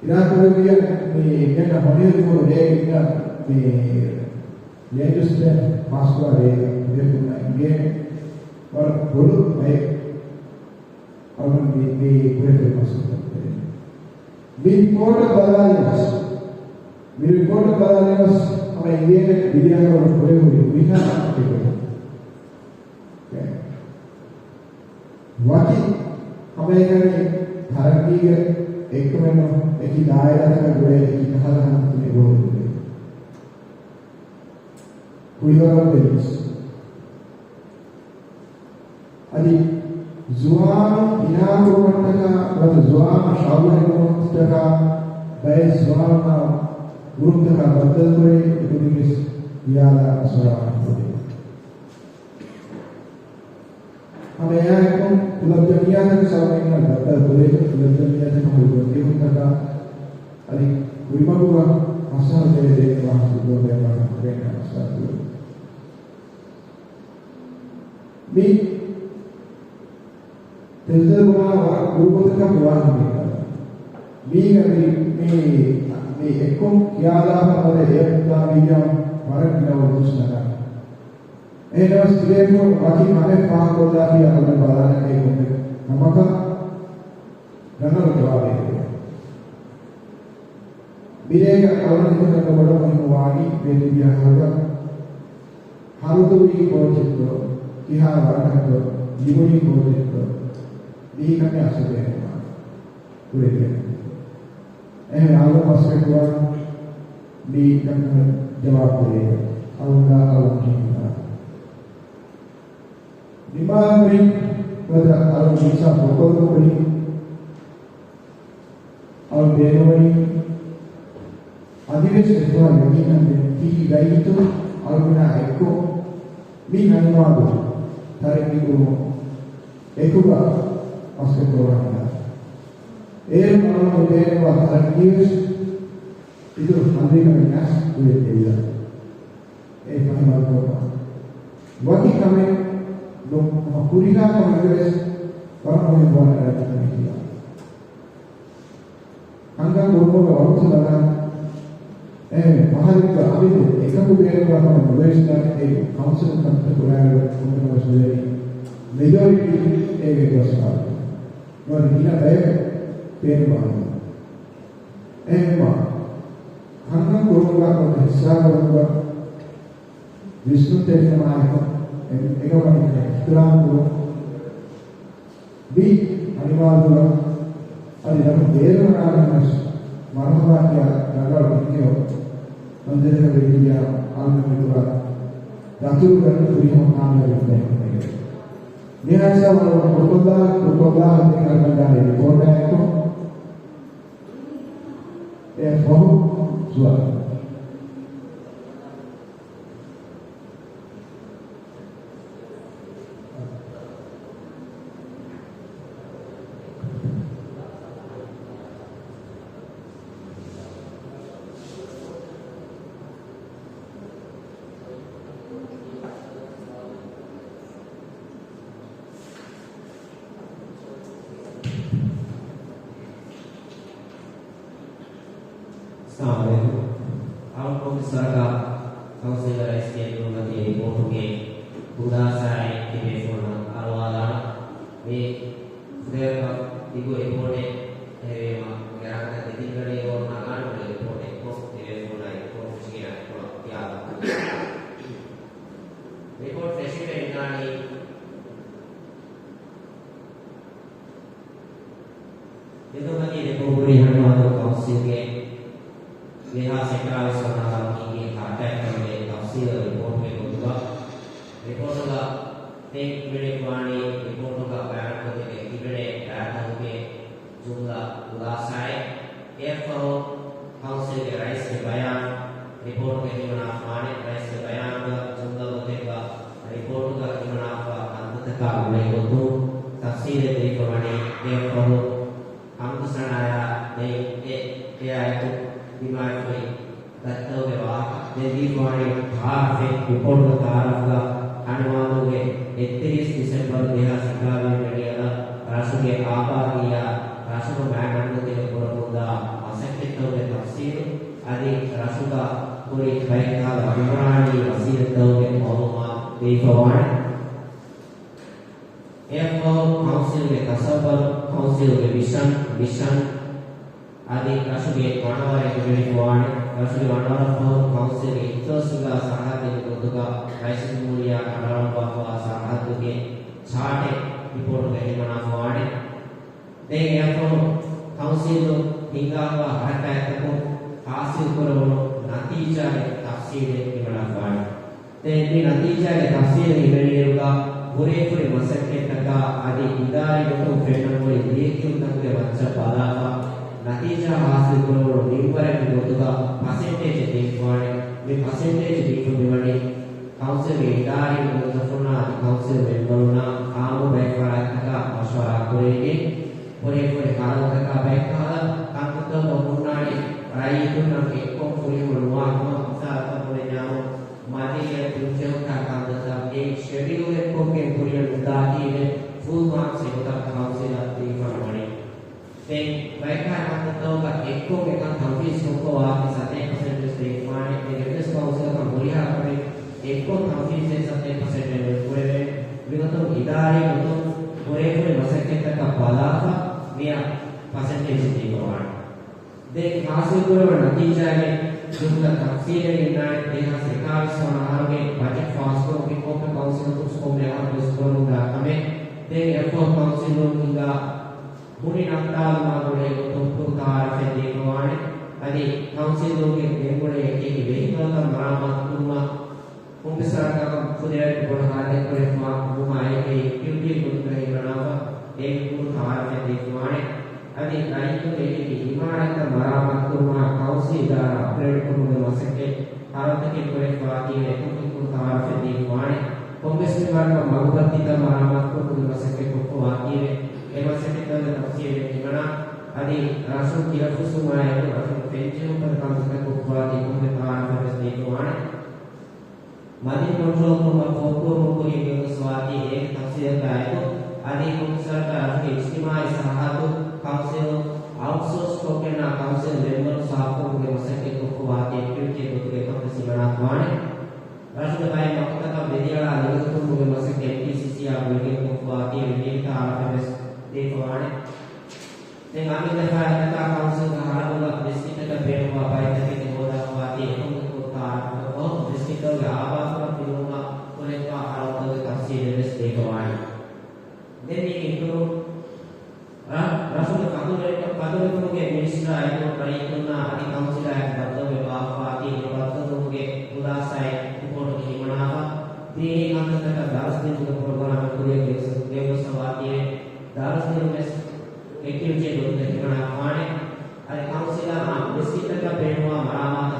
އިރާދަކުރެއްވިއްޔާ މި ގެންނަ ހޮނިހިރު ދުވަހު ރޭ ގިނަ މި ލޭންޑް ޔޫސް ޕްލޭން ފާސްކުރާ ރޭގަ ބޭފުޅުންނަށް އިނގޭނެ ވަރަށް ބޮޑު ބައެއް އަޅުގަނޑު މި، މި ކުރެވޭ މަސައްކަތް. މި ރިޕޯޓަށް ބަލާލި މަސް، މި ރިޕޯޓަށް ބަލާލި މަސް ހަމަ އިނގޭނެ މިދިޔަ ހަރު ކުރެވުނީ މިހާ އެކު. ވަކި ހަމައެކަނި ތަރައްގީގެ އެއްކަމެއް ނޫން، އެކި ދާއިރާތަކަށް ގުޅޭ އެކި ކަހަލަ ހަނދު ތިބެ ގޮހޮޅު ކުރޭ. ކުޅިވަރަށް ދެންވެސް. އަދި ޒުވާނުން ހިނާކުރުމަށްޓަކާ ނުވަތަ ޒުވާނުން ޝައުގުހެއް ކުރުމަށްޓަކާ ބައެއް ޒުވާނުންނާ ގުރުޕްތަކާ ބައްދަލުކުރޭ އެކުދިންވެސް ވިޔާލާ މަޝްވަރާ ކުރޭ. ހަމައެއާއެކު ކުލަބް ޖަމިއްޔާތަކަށް ސަރުވައިންނަށް ބައްދަލު ކުރޭ، ކުލަބް ޖަމިއްޔާތަކަށް ހުރި ގޮންޖެހުންތަކާ އަދި ކުރިމަގުގަ މަސައްކަތް ދޭން ވާހަކަ ދޯ ބޭނުން ވާހަކަ ދޭން މަސައްކަތް ކުރޭ. މި ތެދުތެދު ބުނާ ވަރަށް ކުރު ގޮތަކަށް މި ވާހަކަ މި ކަން. މީގަ މި، މި، މި އެއްކޮށް ކިޔާލާފަ ނުވަތަ އެއަށް ދާ ވީޑިއޯ ވަރަށް ގިނަ ވަގުތު ނަގާ. އެހެނަސް ތިބޭފުޅުން ވަކި ކަމެއް ފާހަގަކޮށްލާފިޔާ އަޅުގަނޑު ބަލާނަން އެ ކޮންމެ ކަމަކަށް ރަނގަޅު ޖަވާބެއް ދޭން. މިރޭގަ އަޅުގަނޑު ހިތަށް ވަރަށް މުހިންމު ވާނީ މި ތިބި އަހަރުގަ ހަރުދުވީ ކޯޗެއްތޯ، ކިހާ ވަރަކަށްތޯ، ލިބުނީ ކޯޗެއްތޯ، މި ކަމެއް އަސްލު ބޭނުންވާނެ. ކުރެވޭ. އެހެން އަޅުގަނޑު މަސައްކަތް ކުރާނަން މި ކަންކަމަށް ޖަވާބު ދެވޭ. އަޅުގަނޑާ އަޅުގަނޑު ހިތުން ނިމާ. ނިމާލުމުގެ ވަދަ އަޅުގަނޑު މިސާ ކޮށްކޮށްލުމުގައި އަޅު ބޭނުންވަނީ އަދިވެސް އެއްފަހަރު ޔަގީންކަން ދޭން ތި ރައްޔިތުން އަޅުގަނޑާ އެއްކޮށް މި ހަނިމާދު ތަރައްގީ ކުރުމަށް އެކުގަ މަސައްކަތް ކުރަން ހިނގާ. އޭރު އަޅުގަނޑު ބޭނުންވާ ތަރައްގީވެސް އިތުރު ހަނދުރިކަމެއް ނަސް ކުރެއްވިއްޔާ. އެ ފަހިވާރުކޮށްފަ ވަކި ކަމެއް ނު، ހުރިހާ ކަމެއްގަވެސް ވަރަށް މުހިންމު ވާނެ ރައްޔިތުން ހިތުގަ. ކަންކަން ކުރުމުގަ ވަގުތު ނަގާ. އެހެން ފަހަރެއްގަ އަމިއްލަ އެކަކު ބޭނުންވާ ކަމެއް ނުވެސްދާނެ. އެ ކައުންސިލުން ކަންތައް ކުރާއިރު ކޮންމެ ކަމެއް ސުލޭނީ މެޖޯރިޓީ އޭގެ ގޮސްފާ. ނުވަތަ ގިނަ ބަޔަކަށް ބޭނުންވާނެ. އެހެންވީމަ ކަންކަން ކުރުމުގަ ނުވަތަ ހިއްސާ ކުރުމުގަ ވިސްނުންތެރިކަމާއެކު އެ، އެކަމަށް އިޙްތިރާމް ކުރުން. މި ހަނިމާދުގަ އަދި ނަމަ ބޭރުގަނޑާގެންވެސް މަރުޙަބާ ކިޔާ ރަނގަޅު ވިޑިއޯ ކަންތައްތަކަށް ވެއްޖިއްޔާ އަޅުގަނޑު މިކުރާ ދަތުރުގަނޑު ފުރިހަމަ ކާމިޔާބެއް ބައެއް ކުރެވޭ. މިހާ ހިސާބުން ކުރުކޮށްލާ، ކުރުކޮށްލާ ދެން އަޅުގަނޑާ ރިޕޯޓާއެކު އައްސަލާމު ޢަލައިކުމް. އަޅުގަނޑު ސަރަކާ ކައުންސިލްގެ ރައީސްގެ ދުރުމަތީ ރިޕޯޓުގެ ހުރިހާ ސާއެއް ތިބޭފުޅުންނަށް އަރުވާލާނަން. މި ފުދޭވަރަކަށް ދިގު ރިޕޯޓެއް އެހެންވީމަ، ގާތްގަނޑަކަށް ދެތިން ގަޑިއެއް ނަގާނެ ރިޕޯޓެއް ކޮށް ތިބޭފުޅުންނާ ރިޕޯޓު ފެށިގެން އައިކޮޅަށް ކިޔާލަން. ރިޕޯޓް ފެށިގެން އިންނާނީ އެދުމަތީ ރިޕޯޓުގައި ހަނދުމަތު ކައުންސިލްގެ ދެހާސް އެކާވީސް ވަނަ އަހަރު ހިނގި ހަރަކާތްތަކުގެ ތަފްސީލު ރިޕޯޓުގެ ގޮތުގަ، ރިޕޯޓުގަ ދެން ތިބެނީ ވާނީ ރިޕޯޓުގަ ބަޔާންކޮށްދެވޭ ތިބެނޭ ރާއްތަކުގެ ޖުމްލަ ޚުލާސާއެއް. އެއަށްފަހު ކައުންސިލްގެ ރައީސްގެ ބަޔާން ރިޕޯޓުގައި ހިމަނާފަވާނެ. ރައީސްގެ ބަޔާނުގަ ޖުމްލަ ގޮތެއްގަ ރިޕޯޓުގަ ހިމަނާފަ ކަންތައްތަކާ ގުޅޭ ގޮތުން ތަފްސީލެއް ދެވިފަވާނެ. އެއަށްފަހު ހަމްދު ސަނާޔާ ދެން އެ، އެއާއެކު ދިމާވެފައި ދަތިތަކުގެ ވާހަކަ ދެން ދީފަވާނީ ތައާރަފެއް. ރިޕޯޓުގެ ތައާރަފުގަ ހަނދުމަތުގެ އެއްތިރީސް ޑިސެމްބަރު ދެހާސް އެކާވީސް ވެނިއަރަށް ރަށުގެ އާބާދީއާ ރަށުގެ މައިގަނޑުގަ ތިބި ކުރަމުންދާ މަސައްކަތްތަކުގެ ތަފްސީލު އަދި ރަށުގަ ހުރި ބައެއްކަހަލަ ޢުމްރާނީ ވަސީލަތްތަކުގެ މަޢުލޫމާތު ދެވިފަވާނެ. އެއަށްފަހު ކައުންސިލްގެ ތަސައްވަރު، ކައުންސިލްގެ ވިޝަން، މިޝަން އަދި ރަށުގެ ވަނަވަރެއް ހިމެނިފަވާނެ. ރަށުގެ ވަނަވަރަށްފަހު ކައުންސިލްގެ އިޚްތިޞާޞްގަ ސަރަހައްދެއްގެ ގޮތުގަ ރައީސުލްޖުމްހޫރިއްޔާ ކަނޑައަޅުއްވާފައިވާ ސަރަހައްދުގެ ޗާޓެއް ރިޕޯޓުގައި ހިމަނާފަވާނެ. ދެން އެއަށްފަހު ކައުންސިލުން ހިންގާފައިވާ ހަރަކާތްތަކުން ޙާޞިލުކުރެވުނު ނަތީޖާގެ ތަފްސީލެއް ހިމަނާފަވާނެ. ދެން މި ނަތީޖާގެ ތަފްސީލު ހިމެނިއިރުގަ ހުރެފުރި މަސައްކަތްތަކާ އަދި އިދާރީ ގޮތުން ފެންނަން ހުރި ލިޔެކިޔުންތަކުގެ މައްޗަށް ބަލާފަ، ނަތީޖާ ޙާޞިލުކުރެވުނު މިންވަރެއްގެ ގޮތުގަ ޕަސެންޓޭޖެއް ދީފަވާނެ. މި ޕަސެންޓޭޖު ދީފަ މިވަނީ ކައުންސިލްގެ އިދާރީ މުވައްޒަފުންނާ އަދި ކައުންސިލް މެމްބަރުންނާ އާއްމު ބައެއް ފަރާތްތަކާ މަޝްވަރާ ކުރެވިގެން، ހުރެފުރި ހަރަދުތަކާ ބައެއްކަހަލަ ކަންތައްތަކުގަ ހުންނާނެ ރައްޔިތުންނަށް އެއްކޮށް ފުރިހަމަ ނުވާ ހަމަ މިސާލަކަށް ބުނެންޏާމު، މަދެއް ތުންފިހުއްޓާ ކަންތައްތައް އެ ޝެޑިއުލް އެއްކޮށްގެން ކުރިއަށް ނުދާތީވެ، ފުލް މާކްސް އެގޮތަށް ކައުންސިލަށް ދީފަ ނުވަނީ. ދެން ބައެއްކަހަލަ ކަންތައްތަކުގަ އެއްކޮށް އެކަން ތަންފީޒް ކޮށްފަވާތީ ސަތޭކަ ޕަސެންޓް ވެސް ދެވިފަވާނެ. ދެން އެއްވެސް ކައުންސިލަކަށް ހުރިހާ ކަމެއް އެއްކޮށް ތަންފީޒްވެ ސަތޭކަ ޕަސެންޓް ނުކުރެވޭ. މިގޮތުން އިދާރީ ގޮތުން ހުރެފުރި މަސައްކަތްތަކަށް ބަލާފަ މިއަށް ޕަސެންޓޭޖެއް ދީފަވާނެ. ދެން ޙާޞިލުކުރެވުނު ނަތީޖާގެ ޖުމްލަ ތަފްސީލެއް އިންނާނެ ދެހާސް އެކާވީސް ވަނަ އަހަރުގެ ބަޖެޓް ފާސްކުރުމުގެ ކޮންމެ ކައުންސިލަކުން ކޮންމެ އަހަރަކުވެސް ކުރަމުންދާ ކަމެއް. ދެން އެއަށްފަހު ކައުންސިލުން ހިންގާ ހުރި ނައްތާލުމާ ގުޅޭ ގޮތުން ތައާރަފެއް ދީފަވާނެ. އަދި ކައުންސިލުންގެ ގެންގުޅޭ އެކި ވެހިކަލްތައް މަރާމާތުކުރުމަށް ކޮންމެސް ވަރަކަށް ފުދޭވަރަކު ބޮޑު ހަރަދެއް ކުރެވިފަ ނުވާ އެކި އެކްޓިވިޓީ ގޮތުގައި ހިމަނާފަ އެ ކުރު ތައާރަފެއް ދީފަވާނެ. އަދި ރައްޔިތުންގެ އެކި އިމާރާތްތައް މަރާމާތުކުރުމާ ކައުންސިލް އިދާރާ އަޕްގްރޭޑް ކުރުމުގެ މަސައްކަތް ހަރަދުތަކެއް ކުރެވިފަވާތީވެ އެކަން ކުރު ތައާރަފެއް ދީފަވާނެ. ކޮންމެސް މިންވަރަކަށް މަގުބައްތިތައް މަރާމާތުކުރުމުގެ މަސައްކަތް ކޮށްފަވާތީވެ އެ މަސައްކަތްތަކުގެ ތަފްސީލެއް ހިމަނާ، އަދި ރަށުން ތިލަފުސުން އާއެކު ރަށުން ފެންޖެހުން ފަދަ ކަންތައްތައް ކޮށްފަވާތީ ކޮންމެ ތައާރަފެއް ވެސް ދީފަވާނެ. މަދެއް ކޮންޓްރޯލް ކުރުމަށް ފޯރުކުރުމުން ކުރިޔަށް ގެންގޮސްފަވާތީ އޭގެ ތަފްސީލަކާއެކު، އަދި ކޮންމެސް ވަރަކަށް ރަށުގެ އިޖްތިމާޢީ ސަރަހައްދު ކައުންސިލުން އައުޓްސޯސް ކޮށްގެންނާ ކައުންސިލް މެމްބަރުން ސާފުކުރުމުގެ މަސައްކަތް ކޮށްފަވާތީ އެކްޓިވިޓީއެއް ގޮތުގައި ކަންތައް ހިމަނާފަވާނެ. ރަށުގެ ބައެއް މަގުތަކަށް ވެދިއަޅާ ލިޔުންތެރިކުރުމުގެ މަސައްކަތް އެމްޓީސީސީއާ ގުޅިގެން ކޮށްފަވާތީ އެ ތައާރަފެއް ވެސް ދީފަވާނެ. ދެން އަނެއް ދެފާ އެތަކާ ކައުންސިލްގެ ހަރަދުގަ މިސްކިތަކަށް ބޭނުންވާ ބައިތަކެތި ހޯދާފަވާތީ އެކަން ކުރު ތައާރަފަކަށް ފަހު މިސްކިތުގެ އާބާދުކުރަން ދިނުމަށް ކުރެވިފާ ހަރަދުތަކުގެ ތަފްސީލެއް ވެސް ދީފަވާނެ. ދެން މީގެ އިތުރުން ރަށުގެ ފަތުރުވެރިކަ-، ފަތުރުވެރިކަމުގެ މިނިސްޓަރާ އެކު ރައްޔިތުންނާ އަދި ކައުންސިލާއެކު ބައްދަލުވެ ބާއްވާތީ އެ ބައްދަލުވުމުގެ ޚުލާސާއެއް ރިޕޯޓުގައި ހިމަނާފަ، ދީނީ ކަންތައްތަކަށް ދަރުސް ދިނުމުގެ ޕްރޮގްރާމެއް ކުރިއަށް ގެންގޮސް-، ގެންގޮސްފަވާތީވެ، ދަރުސް ދިނުން ވެސް އެކްޓިވިޓީއެއް ގޮތުގައި ހިމަނާފަވާނެ. އަދި ކައުންސިލަށް މިސްކިތަކަށް ބޭނުންވާ މަރާމާތު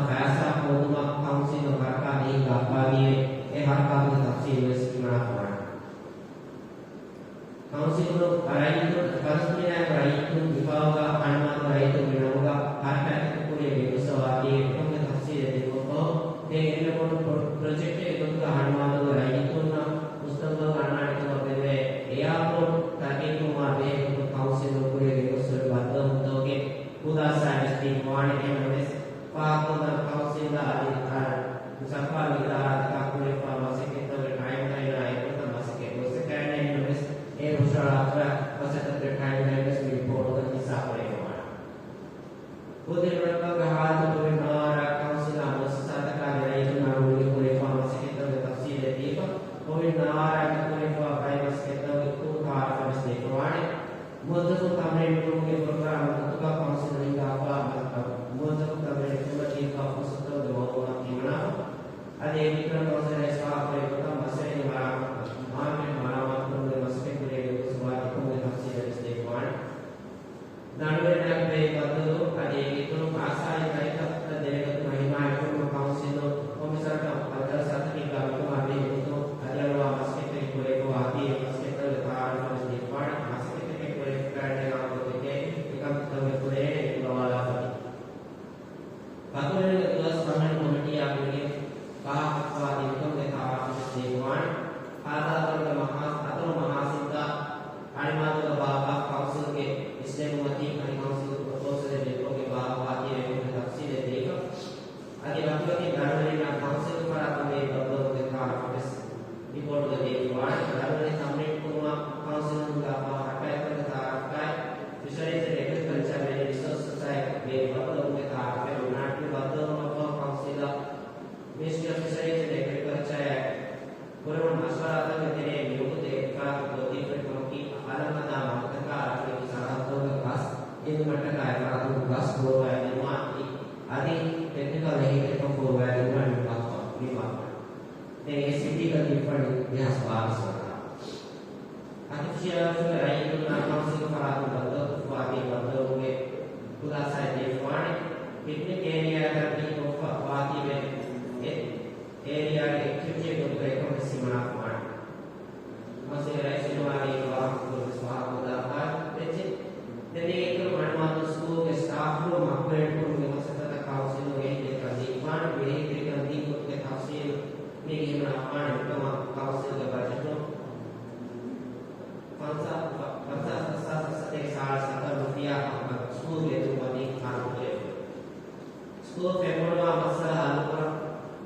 ބޮޑެތި ރަށްތަކުގެ ހާލަތު ކޮވިޑް ނާވާރަ ކައުންސިލާ މުއައްސަސާތަކާ ދެރައީސުންނާ ގުޅިގެން ކުރެވިފާ މަސައްކަތްތަކުގެ ތަފްސީލެއް ދީފަ، ކޮވިޑް ނާވާރާއަށް ކުރެވިފާ ބައެއް މަސައްކަތްތަކުގެ ކުރު ތައާރަފެއް ވެސް ދެއްކެވިފައިވާނެ. މުވައްޒަފުން ތަމްރީނު ކުރުމުގެ ޕްރޮގްރާމް ގޮތުގަ ކައުންސިލުން ހިންގާފާ މަސައްކަތް، މުވައްޒަފުން ތަމްރީނު ކުރުމަށް ދީފާ ފުރުސަތުތަކުގެ މައުލޫމާތު ހިމަނާފަ، އަދި އެ ގޮތުން ކައުންސިލަށް ހިސާބު ކުރެވި ގޮތަށް މަސްވެރިން މަރާމާތު، މާކެޓް މަރާމާތުކުރުމުގެ މަސައްކަތް ކުރިއަށް ގެންގޮސްފައިވާ ދެކުމުގެ ތަފްސީލެއް ވެސް ދެއްކެވިފައިވާނެ. ދަނޑުވެރިންނާއެކު ބޭއްވި ބައްދަލު އަދި އެގޮތުން އާސާހި ކައިރިތައް ދެވޭގޮތުން ހިމާޔަތްކުރުމަށް ކައުންސިލުން ކޮންމެސް ރަށަކަށް މަދަރުސާތަކެއްގަ މިކަމާ ބެހޭ ގޮތުން އަދި އަޅުވާ މަސައްކަތްތަކެއް ކުރެވިފައިވާތީ މަސައްކަތްތަކުގެ ތައާރަފެއް ވެސް ދީފައިވާނެ. މަސައްކަތްތަކެއް ކުރެވިފައިވާ ގޮތެއްގެ މިކަންތައްތަކުގެ ކުރިން އެކުލަވާލާފަ ދިން. ބަދަލުވުމުގެ ދުވަސް ފަންނަން ކޮމިޓީއާ ގުޅިގެން ފާހަގަކޮށްފައިވާ ދިންކަމުގެ ތައާރަފެއް ވެސް ދެއްކެވިފައިވާނެ. ހާދަ އަތޮޅުގެ މަހާސް، އަތޮޅު މަހާސިންގާ އަނިމާދުގަ ބާއްވާ ކައުންސިލްގެ އިސްނެގުމަތީ އަދި ކައުންސިލް ޕްރޮޕޯސަލެއް ދެއްކުމުގެ ބާއްވާތީ ވެގެން ތަފްސީލެއް ދީފަ، އަދި ވަކިވަކި ދަނޑުވެރިންނަށް ކައުންސިލް ފަރާތުން ބޭއްވި ބައްދަލުވުމުގެ ތައާރަފެއް ވެސް ރިޕޯޓުގަ ދެއްކެވިފައިވާނެ. ދަނޑުވެރިން ތަމްރީނު ކުރުމަށް ކައުންސިލުން ހިންގާފައިވާ ހަރަކާތްތަކުގެ ތައާރަފަކާއި، ފިޝަރީޒް އެންޑް އެގްރިކަލްޗަރ މެރިން ރިސޯސަސްއާއި ބޭއްވި ބައްދަލުވުމުގެ ތައާރަފެއް އޮންނާނެ. މި ބައްދަލުވުމަށްފަހު ކައުންސިލަށް މިނިސްޓްރީ އޮފް ފިޝަރީޒް އެންޑް އެގްރިކަލްޗަރއާ ކުރެވުނު މަޝްވަރާތަކުގެ ތެރެއިން މިވަގުތު އެއްފަރާތު ގޯތީފައި ކަމަކީ، އަލަށް ހަދާ މަގުތަކާ ރަށުގެ ސަރަހައްދުތަކުގަ ގަސް އެންދުމަށްޓަކާ އެފަރާތުން ގަސް ފޯރުވައިދިނުމާ އަދި ޓެކްނިކަލް އެހީތެރިކަން ފޯރުވައިދިނުމަށް ނިންމާފަ، ނިންމާފަ. ދެން އެ ސިޓީގަ ދީފައި ދެހާސް ބާވީސް ވަނަ. އަތޮޅުގެ ރައްޔިތުންނާ ކައުންސިލް ފަރާތުން ބައްދަލުކޮށްފައިވާ ބައްދަލުވުމުގެ ޚުލާސާއެއް ދީފައިވާނެ. ޕިކްނިކް އޭރިއާތައް ބިން ކޮށްފަ ވާތީވެ އެ އޭރިއާގެ އެކްޓިވިޓީއެއް ގޮތުގައި ކޮންމެސް ހިމަނާފައިވާނެ. ކައުންސިލް ރައީސް ޖުމާލީ ވާހަކަ ކުރިން ވެސް ފާހަގަކޮށްލާފައި ވެއްޖެ. ދެން އޭގެއިތުރުން އަނިމާދު ސްކޫލްގެ ސްޓާފް ރޫމް އަޕްގްރޭޑް ކުރުމުގެ މަސައްކަތަށް ކައުންސިލުން އެހީތެރިކަން ދީފައިވާނެ. އެހީތެރިކަން ދިން ގޮތުގެ ތަފްސީލު މީގެ ހިމަނާފައިވާނެ. މިކަމަށް ކައުންސިލްގެ ބަޖެޓު ފަންސާސް، ފަންސާސް ސަތޭކަ ސާޅީސް ހަތަރު ރުފިޔާ ސްކޫލްގެ އެދުމަށް ދީފައިވާނެ. ސްކޫލް ފެންވަޅުވާ މައްސަލަ ހައްލުކުރަން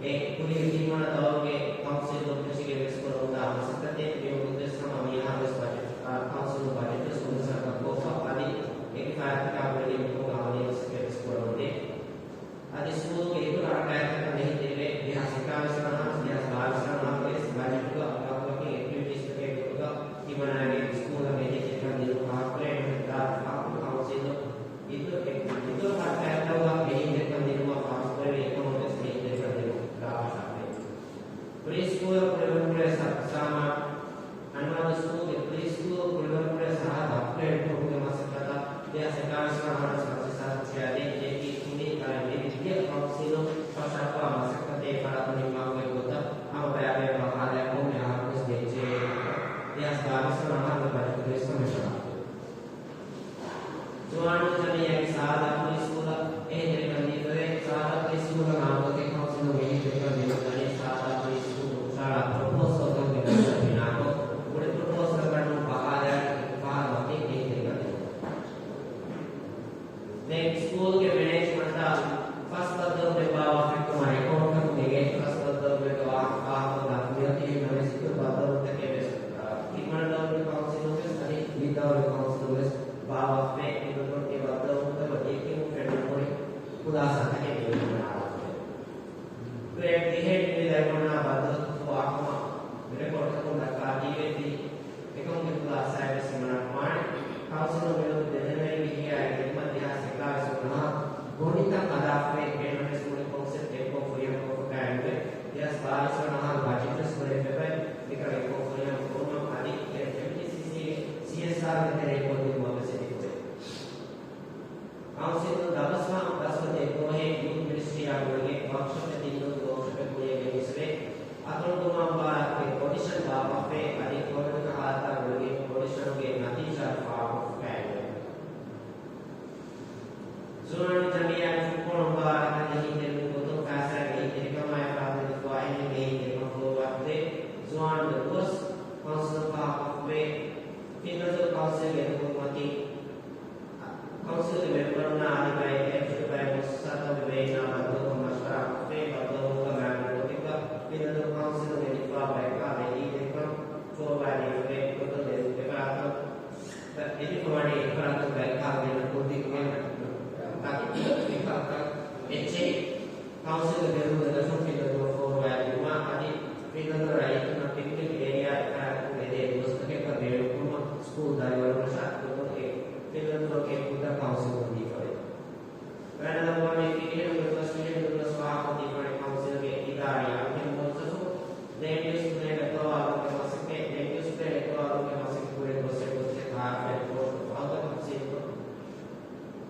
އެ ކުރީގެ ތިންވަނަ ދައުރުގެ ކައުންސިލުން ފެށިގެން ވެސް ކުރަމުންދާ މަސައްކަތެއް މިވަގުތު ވެސް ހަމަ މިއަހަރު ވެސް ބަޖެޓް، އާ، ކައުންސިލުން ބަޖެޓު ވެސް މުންތަޒަރުކޮށްފަ އަދި އެކި ފައިތަކާ ގުޅިގެން މިކަމުގެ އަމަލީ މަސައްކަތް ވެސް ކުރަމުންދޭ. އަދި ސްކޫލުގެ އިތުރު ހަރަކާތްތަކަށް އެހީތެރިވެ، ދެހާސް އެކާވީސް ވަނަ އަހަރު، ދެހާސް ބާވީސް ވަނަ އަހަރުގެ ވެސް ބަޖެޓުގަ ވަކިވަކި އެކްޓިވިޓީސްތަކެއް ގޮތުގަ ހިމަނާގެން ސްކޫލަށް އެހީތެރިކަން ދިނުން ފާހަގަކުރޭ. އެންމެ ދާ ފާހަގަކުރުން ކައުންސިލުން އިތުރު އެ-، އިތުރު ހަރަކާތްތަކުގަ އެހީތެރިކަން ދިނުމަށް ފަހުސްކުރެވޭ އެކަމަށް ވެސް އެހީތެރިކަން ދިނުން ދާ ފަށާފައި. ޕްރީ ސްކޫލަށް ކުޅެވެންކުރެވޭ ސަ-، ސާމާނު. އަނިމާދު ސްކޫލްގެ ޕްރީ ސްކޫލް ކުޅެވެންކުރެވޭ ސަރަހައްދު އަޕްގްރޭޑް ކުރުމުގެ މަސައްކަތަށް ދެހާސް އެކާވީސް ވަނަ އަހަރު ފަންސާސް ރުފިޔާ ދޭން ޖެއްކި ކުނި ކަރަން މި ވިއްޔަ ކައުންސިލުން ފަށާފައިވާ މަސައްކަތެއް ފަރާތުން ނިންމާފައި ގޮތަށް ހަމަ ބަޔާންވެ ބަހާލާ ކޮންމެ އަހަރަކުވެސް ދޭންޖެހޭ ކަމަށް ދެހާސް ބާވީސް ވަނަ އަހަރުގެ ބަޖެޓުގައި ވެސް ހަމަ އެކަން. ޒުވާނުން ޖަމިއްޔާގެ ސާދާ ޕްރީ ސްކޫލަށް އެހީތެރިކަން ދީފައިވޭ. ސާދާ ޕްރީ ސްކޫލަށް އާއްމުގޮތެއް ކައުންސިލުން އެހީތެރިކަން ދިނުން ދަނީ ސާދާ ޕްރީ ސްކޫލް ހުށަހަޅާ ޕްރޮޕޯސަލްތަކުގެ ބައްދަލު ބިނާކޮށް، މުޅި ޕްރޮޕޯސަލަކަށް ނޫން ބަހާލާގެން އެއްފަހަރު ވަކިން އެހީތެރިކަން ދިނުން. ދެން ސްކޫލްގެ މެނޭޖްމަންޓާ ފަސް ބައްދަލުވުމެއް ބާއްވާފައިވާ ރެކޯޑްތަކުން އެނގޭ ފަސް ބައްދަލުވުމެއްގެ ވާހަކަ ފާހަގަކޮށްލާފަ މިއޮތީ. އެހެންނަމަވެސް އިތުރު ބައްދަލުވުންތަކެއް ވެސް، އާ، ތިންވަނަ ދައުރުގެ ކައުންސިލުން ވެސް އަދި މި ދައުރުގެ ކައުންސިލުން ވެސް ބާއްވާފައި. އެ ބައްދަލުވުންތަކަށް ދެއްކެވުން ފެންނަ މުޅި ޚުލާސާތަކެއް މިއޮތީ ހަނާވަންތެވެ. ގްރޭޑް ދިހައިން މި ލައިބްރަރީންނާ ބައްދަލުކޮށްފައިވާ ކަމަށް ރެކޯޑްތަކުން ދައްކާދީފައި އެކަމުގެ ޚުލާސާއެއް ވެސް ހިމަނާފައިވާނެ. ކައުންސިލުން މިވަގުތު ދެ ޖަނަވަރީ މި ހިޔާ އެދުމަށް ދެހާސް އެކާވީސް ވަނަ އަހަރު ގޮނޑިތައް ހަދާފައި. އެހެންނަމަވެސް މުޅި ކޮންސެޕްޓް އެއްކޮށް ފުރިހަމަ ކޮށްފައި ނުވޭ. ދެހާސް ބާވީސް ވަނަ އަހަރު ބަޖެޓް ވެސް ކުރެވިފައި މިކަން އެއްކޮށް ފުރިހަމަ ކުރުމަށް އަދި އެމްޓީސީސީ ސީއެސްއާރުގެ ތެރެއިން ކޮށްދިނުމަށް ވެސް އެދިފައި. ކައުންސިލުން ދަމަސްވާ ދަސްވަދޭ ދުވަހެއް ޔޫތް މިނިސްޓްރީއާ ގުޅިގެން ވަރކްޝޮޕެއް ތިން ދުވަހުގެ ވަރކްޝޮޕެއް ކުރިއަށް ގެންގޮސްފައި. އަތޮޅު ދުމާ މުބާރާތުގެ ކޮންޑިޝަން ބާއްވާފައި އަދި ކޮވިޑުގެ ހާލަތާ ގުޅިގެން ކޮންޑިޝަނުގެ ނަތީޖާ ފާހަގަކޮށްފައި. ޒުވާނުން ޖަމިއްޔާގެ ފުޓްބޯޅަ މުބާރާތަށް އެހީތެރިވުން ގޮތުން ފައިސާގެ އެހީތެރިކަމާއި ފަރާތުން ދެއްކުވާ އެހެން އެހީތެރިކަން ފޯރުވާތެރޭ ޒުވާނުންގެ ދުވަސް ކައުންސިލުން ފާހަގަކޮށްފައި. ފިނަދޫ ކައުންސިލްގެ އެދުމަތީ ކައުންސިލްގެ މެމްބަރުންނާ އަދި ބައެއް އެފްޔޫ ބައެއް މުއައްސަސާތަކުގެ ބޭންނާ ބައްދަލުކޮށް މަޝްވަރާކޮށްފައި. ބައްދަލުވުމުގަ މާގުން ގޮތެއްގަ ފިނަދޫ ކައުންސިލުން އެދިފައިވާ ބައެއްކާ އެހީތެރިކަން ފޯރުވާދީފައި ގޮތުން އެ އެފަރާތުން އެދިފަވާނީ އެފަރާތުން ބައެއްކާ ގެންނަ ކުންތިކުގެ ތަކެއް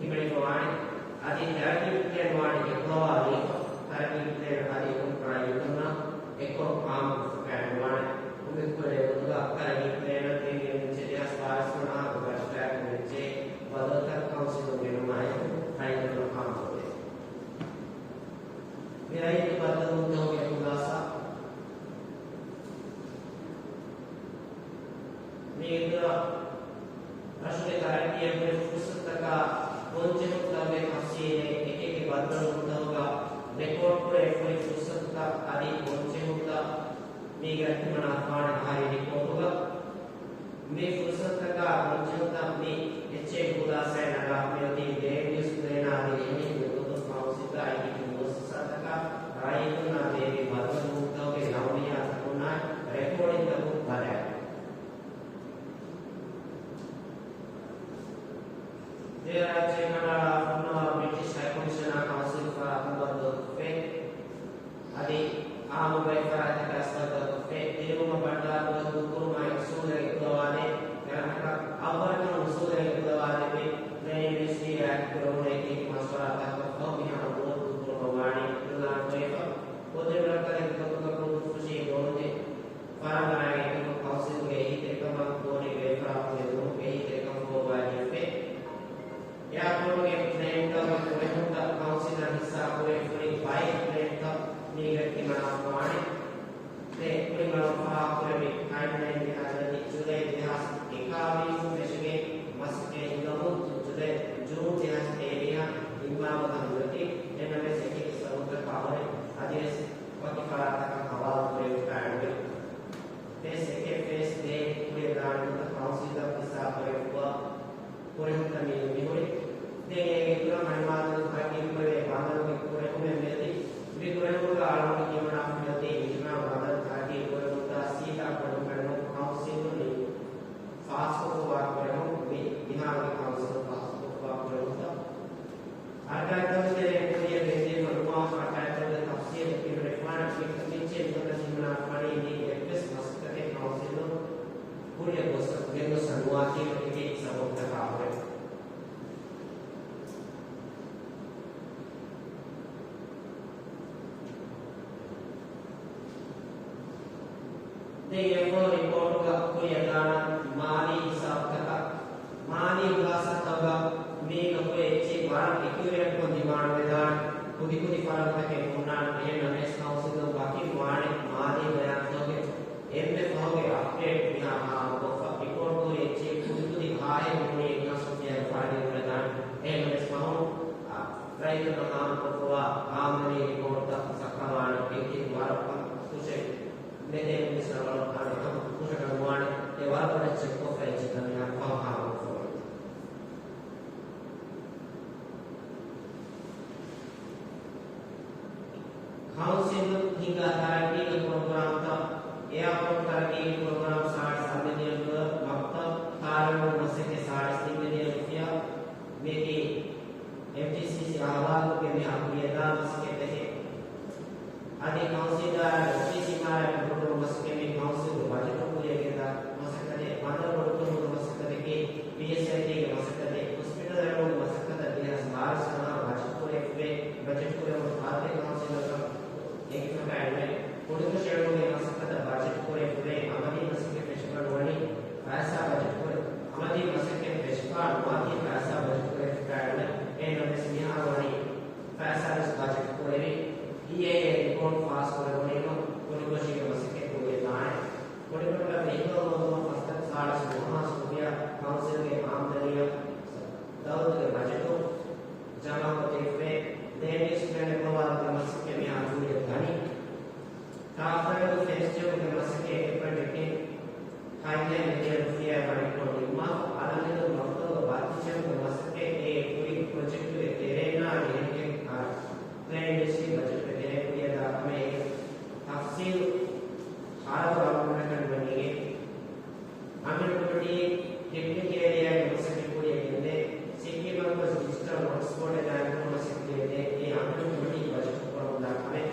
ހިމެނިފަވާނެ. އަދި ތަރައްގީ ޕްލޭން ވާނެ އެކުލަވާލީފަ، ތަރައްގީ ޕްލޭން އަދި އެކު ރައްޔިތުންނާ އެއްކޮށް އާއްމުކޮށްފައިނުވާނެ. އުނބިކުރެވުނުގަ ތަރައްގީ ޕްލޭނަށް ދިން ދެހާސް ބާވީސް ވަނަ އަހަރު ބަޖެޓާއެކު ވެއްޖެ ބަދަލުތައް ކައުންސިލުން ގެނުމާއެކު ރައްޔިތުންނަށް އާއްމުކޮށްދޭ. މި ރައްޔިތު ބައްދަލުވުންތަކުގެ ޚުލާސާ. މީގެ އިތުރަށް ރަށުގެ ތަރައްގީއަށް ހުރި ފުރުސަތުތަކާ ބޮންޖެހުންތަކުގެ ތަފްސީލެއް އެކިއެކި ބައްދަލުވުންތަކުގަ ރެކޯޑްކުރެވިފައި ފުރުސަތުތައް އަދި ބޮންޖެހުންތައް މީގަ ހިމަނާފާނެ އަހަރީ ރިޕޯޓުގަ. މި ފުރުސަތުތަކާ ބޮންޖެހުންތައް މި އެއްޗެއް ޚުލާސާއެއް ނަގާފައި އޮތީ ލޭންޑް ޔޫސް ޕްލޭނާ އަދި އެހެނިހެން ގޮތުން ކައުންސިލްގަ އެކި މުއައްސަސާތަކާ ރައްޔިތުންނާ ބޭއްވި ބައްދަލުވުންތަކުގެ ލައުމިއްޔާތަކުންނާއި ރެކޯޑިންތަކުން ބަލާ. ދިވެހި ރާއްޖޭގަ ކަނޑައަޅާ ފުންނަވާ ބްރިޓިޝް ހައިކޮމިޝަނާ ކައުންސިލް ފަރާތުން ބައްދަލުކޮށްފައި އަދި އާއްމު ބައި ފަރާތްތަކަށް ބައްދަލުކޮށްފައި ދިރިއުޅުމަށް ބަންޑާރު ދޫކުރުމާ އުސޫލެއް އެކުލަވާދޭ ގަނަހަކަށް އައްވަރަކަށް އުސޫލެއް އެކުލަވާދެވޭ. ލޭންޑް މިނިސްޓްރީ އާއެކު ކުރެވުނު އެކި މަޝްވަރާތަކަށް ފަހު މިހާރު ނުވަތަ ދޫކުރުމަށް ވާނީ އިޢުލާން ކުރެވިފަ. ކުދިން ރަށްކަލެއްގެ ގޮތުގަ ކުންފުށީ ގޮވުންދެން ފަރާނގަނާގެ އެކި ކައުންސިލުގެ އެހީތެރިކަމަށް ގޯނި ބޭފަރާތުގެ ދުރުން އެހީތެރިކަން ފޯރުވާލިއެވެ. އެއާޕޯޓުގެ ޕްލޭންތަކުގެ ކުރެހުންތައް ކައުންސިލަށް ހިއްސާ ކުރެވިފައި ޕްލޭންތައް މީގަ ހިމަނާފަވާނެ. ދެ ކުރިމަރުން ފާހަގަކުރެއްވި ޓައިމްލައިން މިހާރު އޮތީ ޖުލައި ދެހާސް އެކާވީސް ފެށިގެން މަސައްކަތް ހިނގަމުން ޖުލައި، ޖޫން ދެހާސް ތޭވީހަށް ނިންމާ ގޮތަށް މިއޮތީ. އެހެންނަމަވެސް އެކި ސަބަބުތަކާ ހުރެ އަދިވެސް ވަކި ފަރާތްތަކަށް ހަވާލު ކުރެވިފައި ނުވޭ. ފޭސް އެކެއް ފޭސް ދޭއް ކުރިއަށް ދާނެ ގޮތަށް ކައުންސިލްތައް ހިއްސާ ކުރެވިފަ ކުރެހުންތައް މި މިހުރި. ދެން އޭގެ އިތުރަށް މަނިމާދޫ ތަރައްގީ ކުރެވޭ ބަނދަރުގެ ކުރެހުމެއް މިއޮތީ. މި ކުރެހުމުގަ އަޅުގަނޑު ހިމަނާފައި އޮތީ މިޒުރާން ބަނދަރު ތަރައްގީ ކުރެވުންތައް ސީދާ ކުރެވުން ފެނުނު ކައުންސިލުން މި ފާސްކޮށްފަވާ ކުރެހުން މި މިހާރުގެ ކައުންސިލުން ފާސްކޮށްފަވާ ކުރެހުންތައް. އަރަކާތްތަކުގެ ތެރެއިން ކުރިއަށް ގެންދިޔަ ނުވާ އަރަކާތްތަކުގެ ތަފްސީލު ކިޔުން ނުފާނެ މި މިއެއްޗެއް ނުވަތަ ހިމަނާފާނީ މީގެ އެއްވެސް މަސައްކަތެއް ކައުންސިލުން ކުރިއަށް ގޮސް ގެންގޮސް ނުވާތީވެ އެކި ސަބަބުތަކާ ހުރެ. ދެން އެފްއޯ ރިޕޯޓުގަ ކުރިއަށްދާނަން މާލީ ހިސާބުތަކަށް. މާލީ ޚުލާސާތަކުގަ މީގަ ހުރި އެއްޗެއް ވަރަށް އެކިއުރޭޓްކޮށް ދިމާވެދާނެ. ކުދިކުދި ފަރުދުތަކެއް ހުންނާނެ. އެހެންނަމަވެސް ކައުންސިލުން ވަކިން ވާނެ މާލީ ބަޔާންތަކުގެ އެންމެ ފަހުގެ އަޕްޑޭޓް މިހާ ހާމަކޮށްފަ ރިޕޯޓް ކުރި އެއްޗެއް ކުދިކުދި ހާހެއް ނޫނީ އެކަން ސުފިޔާގެ ފާޑި ނުވެދާނެ. އެހެންނަމަވެސް ފަހުން ރައްޔިތުންނަށް ހާމަކޮށްފަވާ އާމްދަނީ ރިޕޯޓްތައް ސައްކަވާނެ. އެއްޗެއް ވަރަށް ކަން ކުށެއް ނެތޭ މިނިސްޓަރ ވަރަށް ކަން އެކަމަކު ކުށަކަށް ނުވާނެ. އެ ވަރަށް ބޮޑަށް ޗެކްކޮށްފަ އެއްޗެއް ތަން މިހާރު ފަހު ހާމަކޮށްފަވަނީ. ކައުންސިލުން ހިންގާ ތަރައްގީގެ ޕްރޮގްރާމްތައް، އެއާޕޯޓް ތަރައްގީގެ ޕްރޮގްރާމް ސާޅީސް އަށް މިލިއަން ޑޮލަރ، މަކްތަބް ތާރަންގެ މަސައްކަތް ސާޅީސް ތިން މިލިއަން ރުފިޔާ، މިއަކީ އެމްޓީސީސީ އަހުވާލުގެ މިހާ ކުރިއަށްދާ މަސައްކަތްތަކެއް. އަދި ކައުންސިލާއި އޮފީސް އިމާރާތް ކުރުމުގެ މަސައްކަތް މި ކައުންސިލުގެ ބަޖެޓުން ކުރިއަށްގެންދާ މަސައްކަތެއް، ބަނދަރު ބޮޑުކުރުމުގެ މަސައްކަތަކީ، ޕީއެސްއައިޓީގެ މަސައްކަތެއް، ހޮސްޕިޓަލް އެޅުމުގެ މަސައްކަތަށް ދެހާސް ބާވީސް ވަނަ ބަޖެޓް ކުރެވިފައި، ބަޖެޓް ކުރެވުނު ތާއްދެ ކައުންސިލަކަށް އެނގިފަކާއެވެ. ކުނިކޮށި އެޅުމުގެ މަސައްކަތަށް ބަޖެޓް ކުރެވިފައި، އަމަލީ މަސައްކަތް ފެށިފަ ނުވަނީ ފައިސާ ބަޖެޓް ކުރެ، އަމަލީ މަސައްކަތް ފެށިފަ ނުވާތީ ފައިސާ ބަޖެޓް ކުރެވިފައި އެވެ. އެހެންނަމަވެސް މިހާރު ވަނީ ފައިސާ ވެސް ބަޖެޓް ކުރެވި. އީއޭއޭ ރިޕޯޓް ފާސް ކުރެވުނީމަ ކުނިކޮށީގެ މަސައްކަތް ކުރިއަށް ދާނެ. ކުނިކޮށިގަ މިހިނގާ ހޯދުމަށް ފަސްތައް ސާޅީސް ނުވަ ހާސް ރުފިޔާ ކައުންސިލްގެ އާމްދަނީއަށް ދައުލަތުގެ ބަޖެޓު ޖަމާކޮށްދީފައި، ލޭންޑް ޔޫސް ޕްލޭން އެކުލަވާލުމުގެ މަސައްކަތް މިހާރު ކުރިއަށް ދަނީ. ތާފަރުދު ފޭސް ޖެހުމުގެ މަސައްކަތް އެޕްރިލް އެކެއް ހަތް މިލިއަން ރުފިޔާ ވަނިކޮށް ނިންމާފަ، އަލަމެދު މަކްތަބު ބައްތި ޖެހުމުގެ މަސައްކަތް އެ ކުރި ޕްރޮޖެކްޓުގެ ތެރޭން އަހަރު އެހެން ކަހަލަ. ޕްލޭން މިނިސްޓްރީ ބަޖެޓުގެ ތެރޭ ކުރިއަށް ދާ ކަމެއް އޭގެ ތަފްސީލު ހާދަ އަޅުގަނޑަކަށް ނުވަނީގެ. އަމިއްލަ ކޮމިޓީ ޓެކްނިކަލް އޭރިއާގެ މަސައްކަތް ކުރިއަށް ގެންދޭ، ސިއްކިމަށް ގޮސް ޑިޖިޓަލް ހޮޓްސްޕޮޓެއް ގާއިމްކުރުމަށް މަސައްކަތް ކުރިއަށް ދޭ. އެ އަމިއްލަ ކޮމިޓީގެ ބަޖެޓު ކުރަމުންދާ ކަމެއް.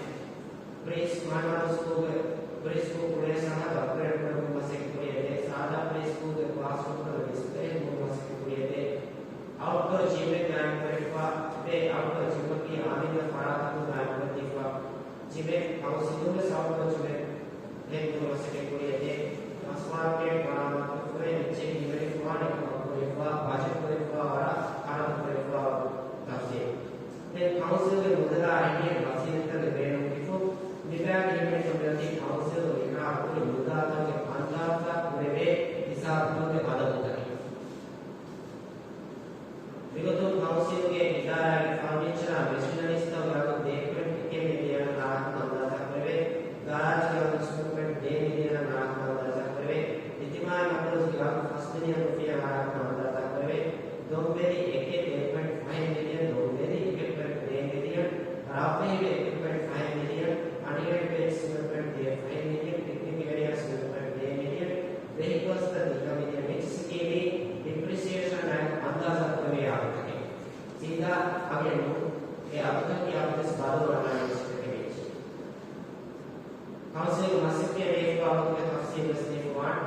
ޕްރީ ސްކޫލް މާނަވާ ސްކޫލްގެ ޕްރީ ސްކޫލް ކުރިއަށް ސަރަހައްދު އަޕްގްރޭޑް ކުރެއްވުމަށް މަސައްކަތް ކުރިއަށް ދޭ. ސާދާ ޕްރީ ސްކޫލްގެ ކްލާސްރޫމްތައް ޑިސްޕްލޭ ހިންގުމަށް މަސައްކަތް ކުރިއަށް ދޭ. އައުޓްޑޯ ޖިމެއް ކުރެވިފަ އެ އައުޓްޑޯ ޖިމަކީ އާދިންގެ ފަރާތަކުން ގާއިމުކޮށްދީފަ ޖިމެއް، ކައުންސިލުން ވެސް އައުޓްޑޯ ޖިމެއް ހެދުމަށް މަސައްކަތް ކުރިއަށް ދޭ. ބަސް މާރކެޓް މަރާމާތު ކުރެ އެއްޗެއް ހިމެނިފަވާނެ ކަމަށް ކުރެވިފަ، ބަޖެޓް ކުރެވިފަ ވަރަށް ޚަރަދު ކުރެވިފަ ތަފްސީލް. ދެން ކައުންސިލްގެ މުދަލާ އެހެނިހެން ވަސީލަތްތަކެއް ބޭނުން ކިފު ލިބާގެ ހިމެނިފަ މިއޮތީ ކައުންސިލް އިހާ ކުރި މުދާތަކުގެ އަންދާޒާ ކުރެވޭ ހިސާބުތަކުގެ އަދަދުތަކެއް. މިގޮތުން ކައުންސިލްގެ އިދާރާގެ ފަރުނީޗަރާ މެޝިނަރީސްތައް ގަރު ދޭއް ޕޮއިންޓް އެކެއް މިލިއަނަށް އާރަކުން އަންދާޒާ ކުރެވޭ، ގާރާޖް ގަރު އިންސްޓްރުމެންޓް ދޭއް މިލިއަނަށް އާރަކުން އަންދާޒާ ކުރެވޭ، އިޖްތިމާޢީ މައުލޫމާތުގެ ގަރު ފަސް މިލިއަން ރުފިޔާ އާރަކުން އަންދާޒާ ކުރެވޭ، ދޮންވެލި އެކެއް އެއް ޕޮއިންޓް ފަހެއް މިލިއަން، ދޮންވެލި އެކެއް ޕޮއިންޓް ދޭއް މިލިއަން، ރަށްވެހި އެކެއް ޕޮއިންޓް ފަހެއް މިލިއަން، އަންޑަރގްރައުންޑް ބްރިޖް ސިވިލް ޕޮއިންޓް ދޭއް ފަހެއް މިލިއަން، ޕިކްނިކް އޭރިއާ ސިވިލް ޕޮއިންޓް ދޭއް މިލިއަން، ވެހިކަލްސްތައް ދިހަ މިލިއަން، މި ސްކީމީ ޑިޕްރިސިއޭޝަން އައި އަންދާޒާ ކުރެވޭ އަގުތަކެއް. ސީދާ އަގެއް ނޫން، އެ އަގުތަކަކީ އަގު ވެސް ބަދަލު ވަންނާނެ އެއްޗެއް. ކައުންސިލްގެ މަސައްކަތް ބޭފުޅާ ވަގުތުގެ ތަފްސީލް ވެސް ދީފަވާނެ.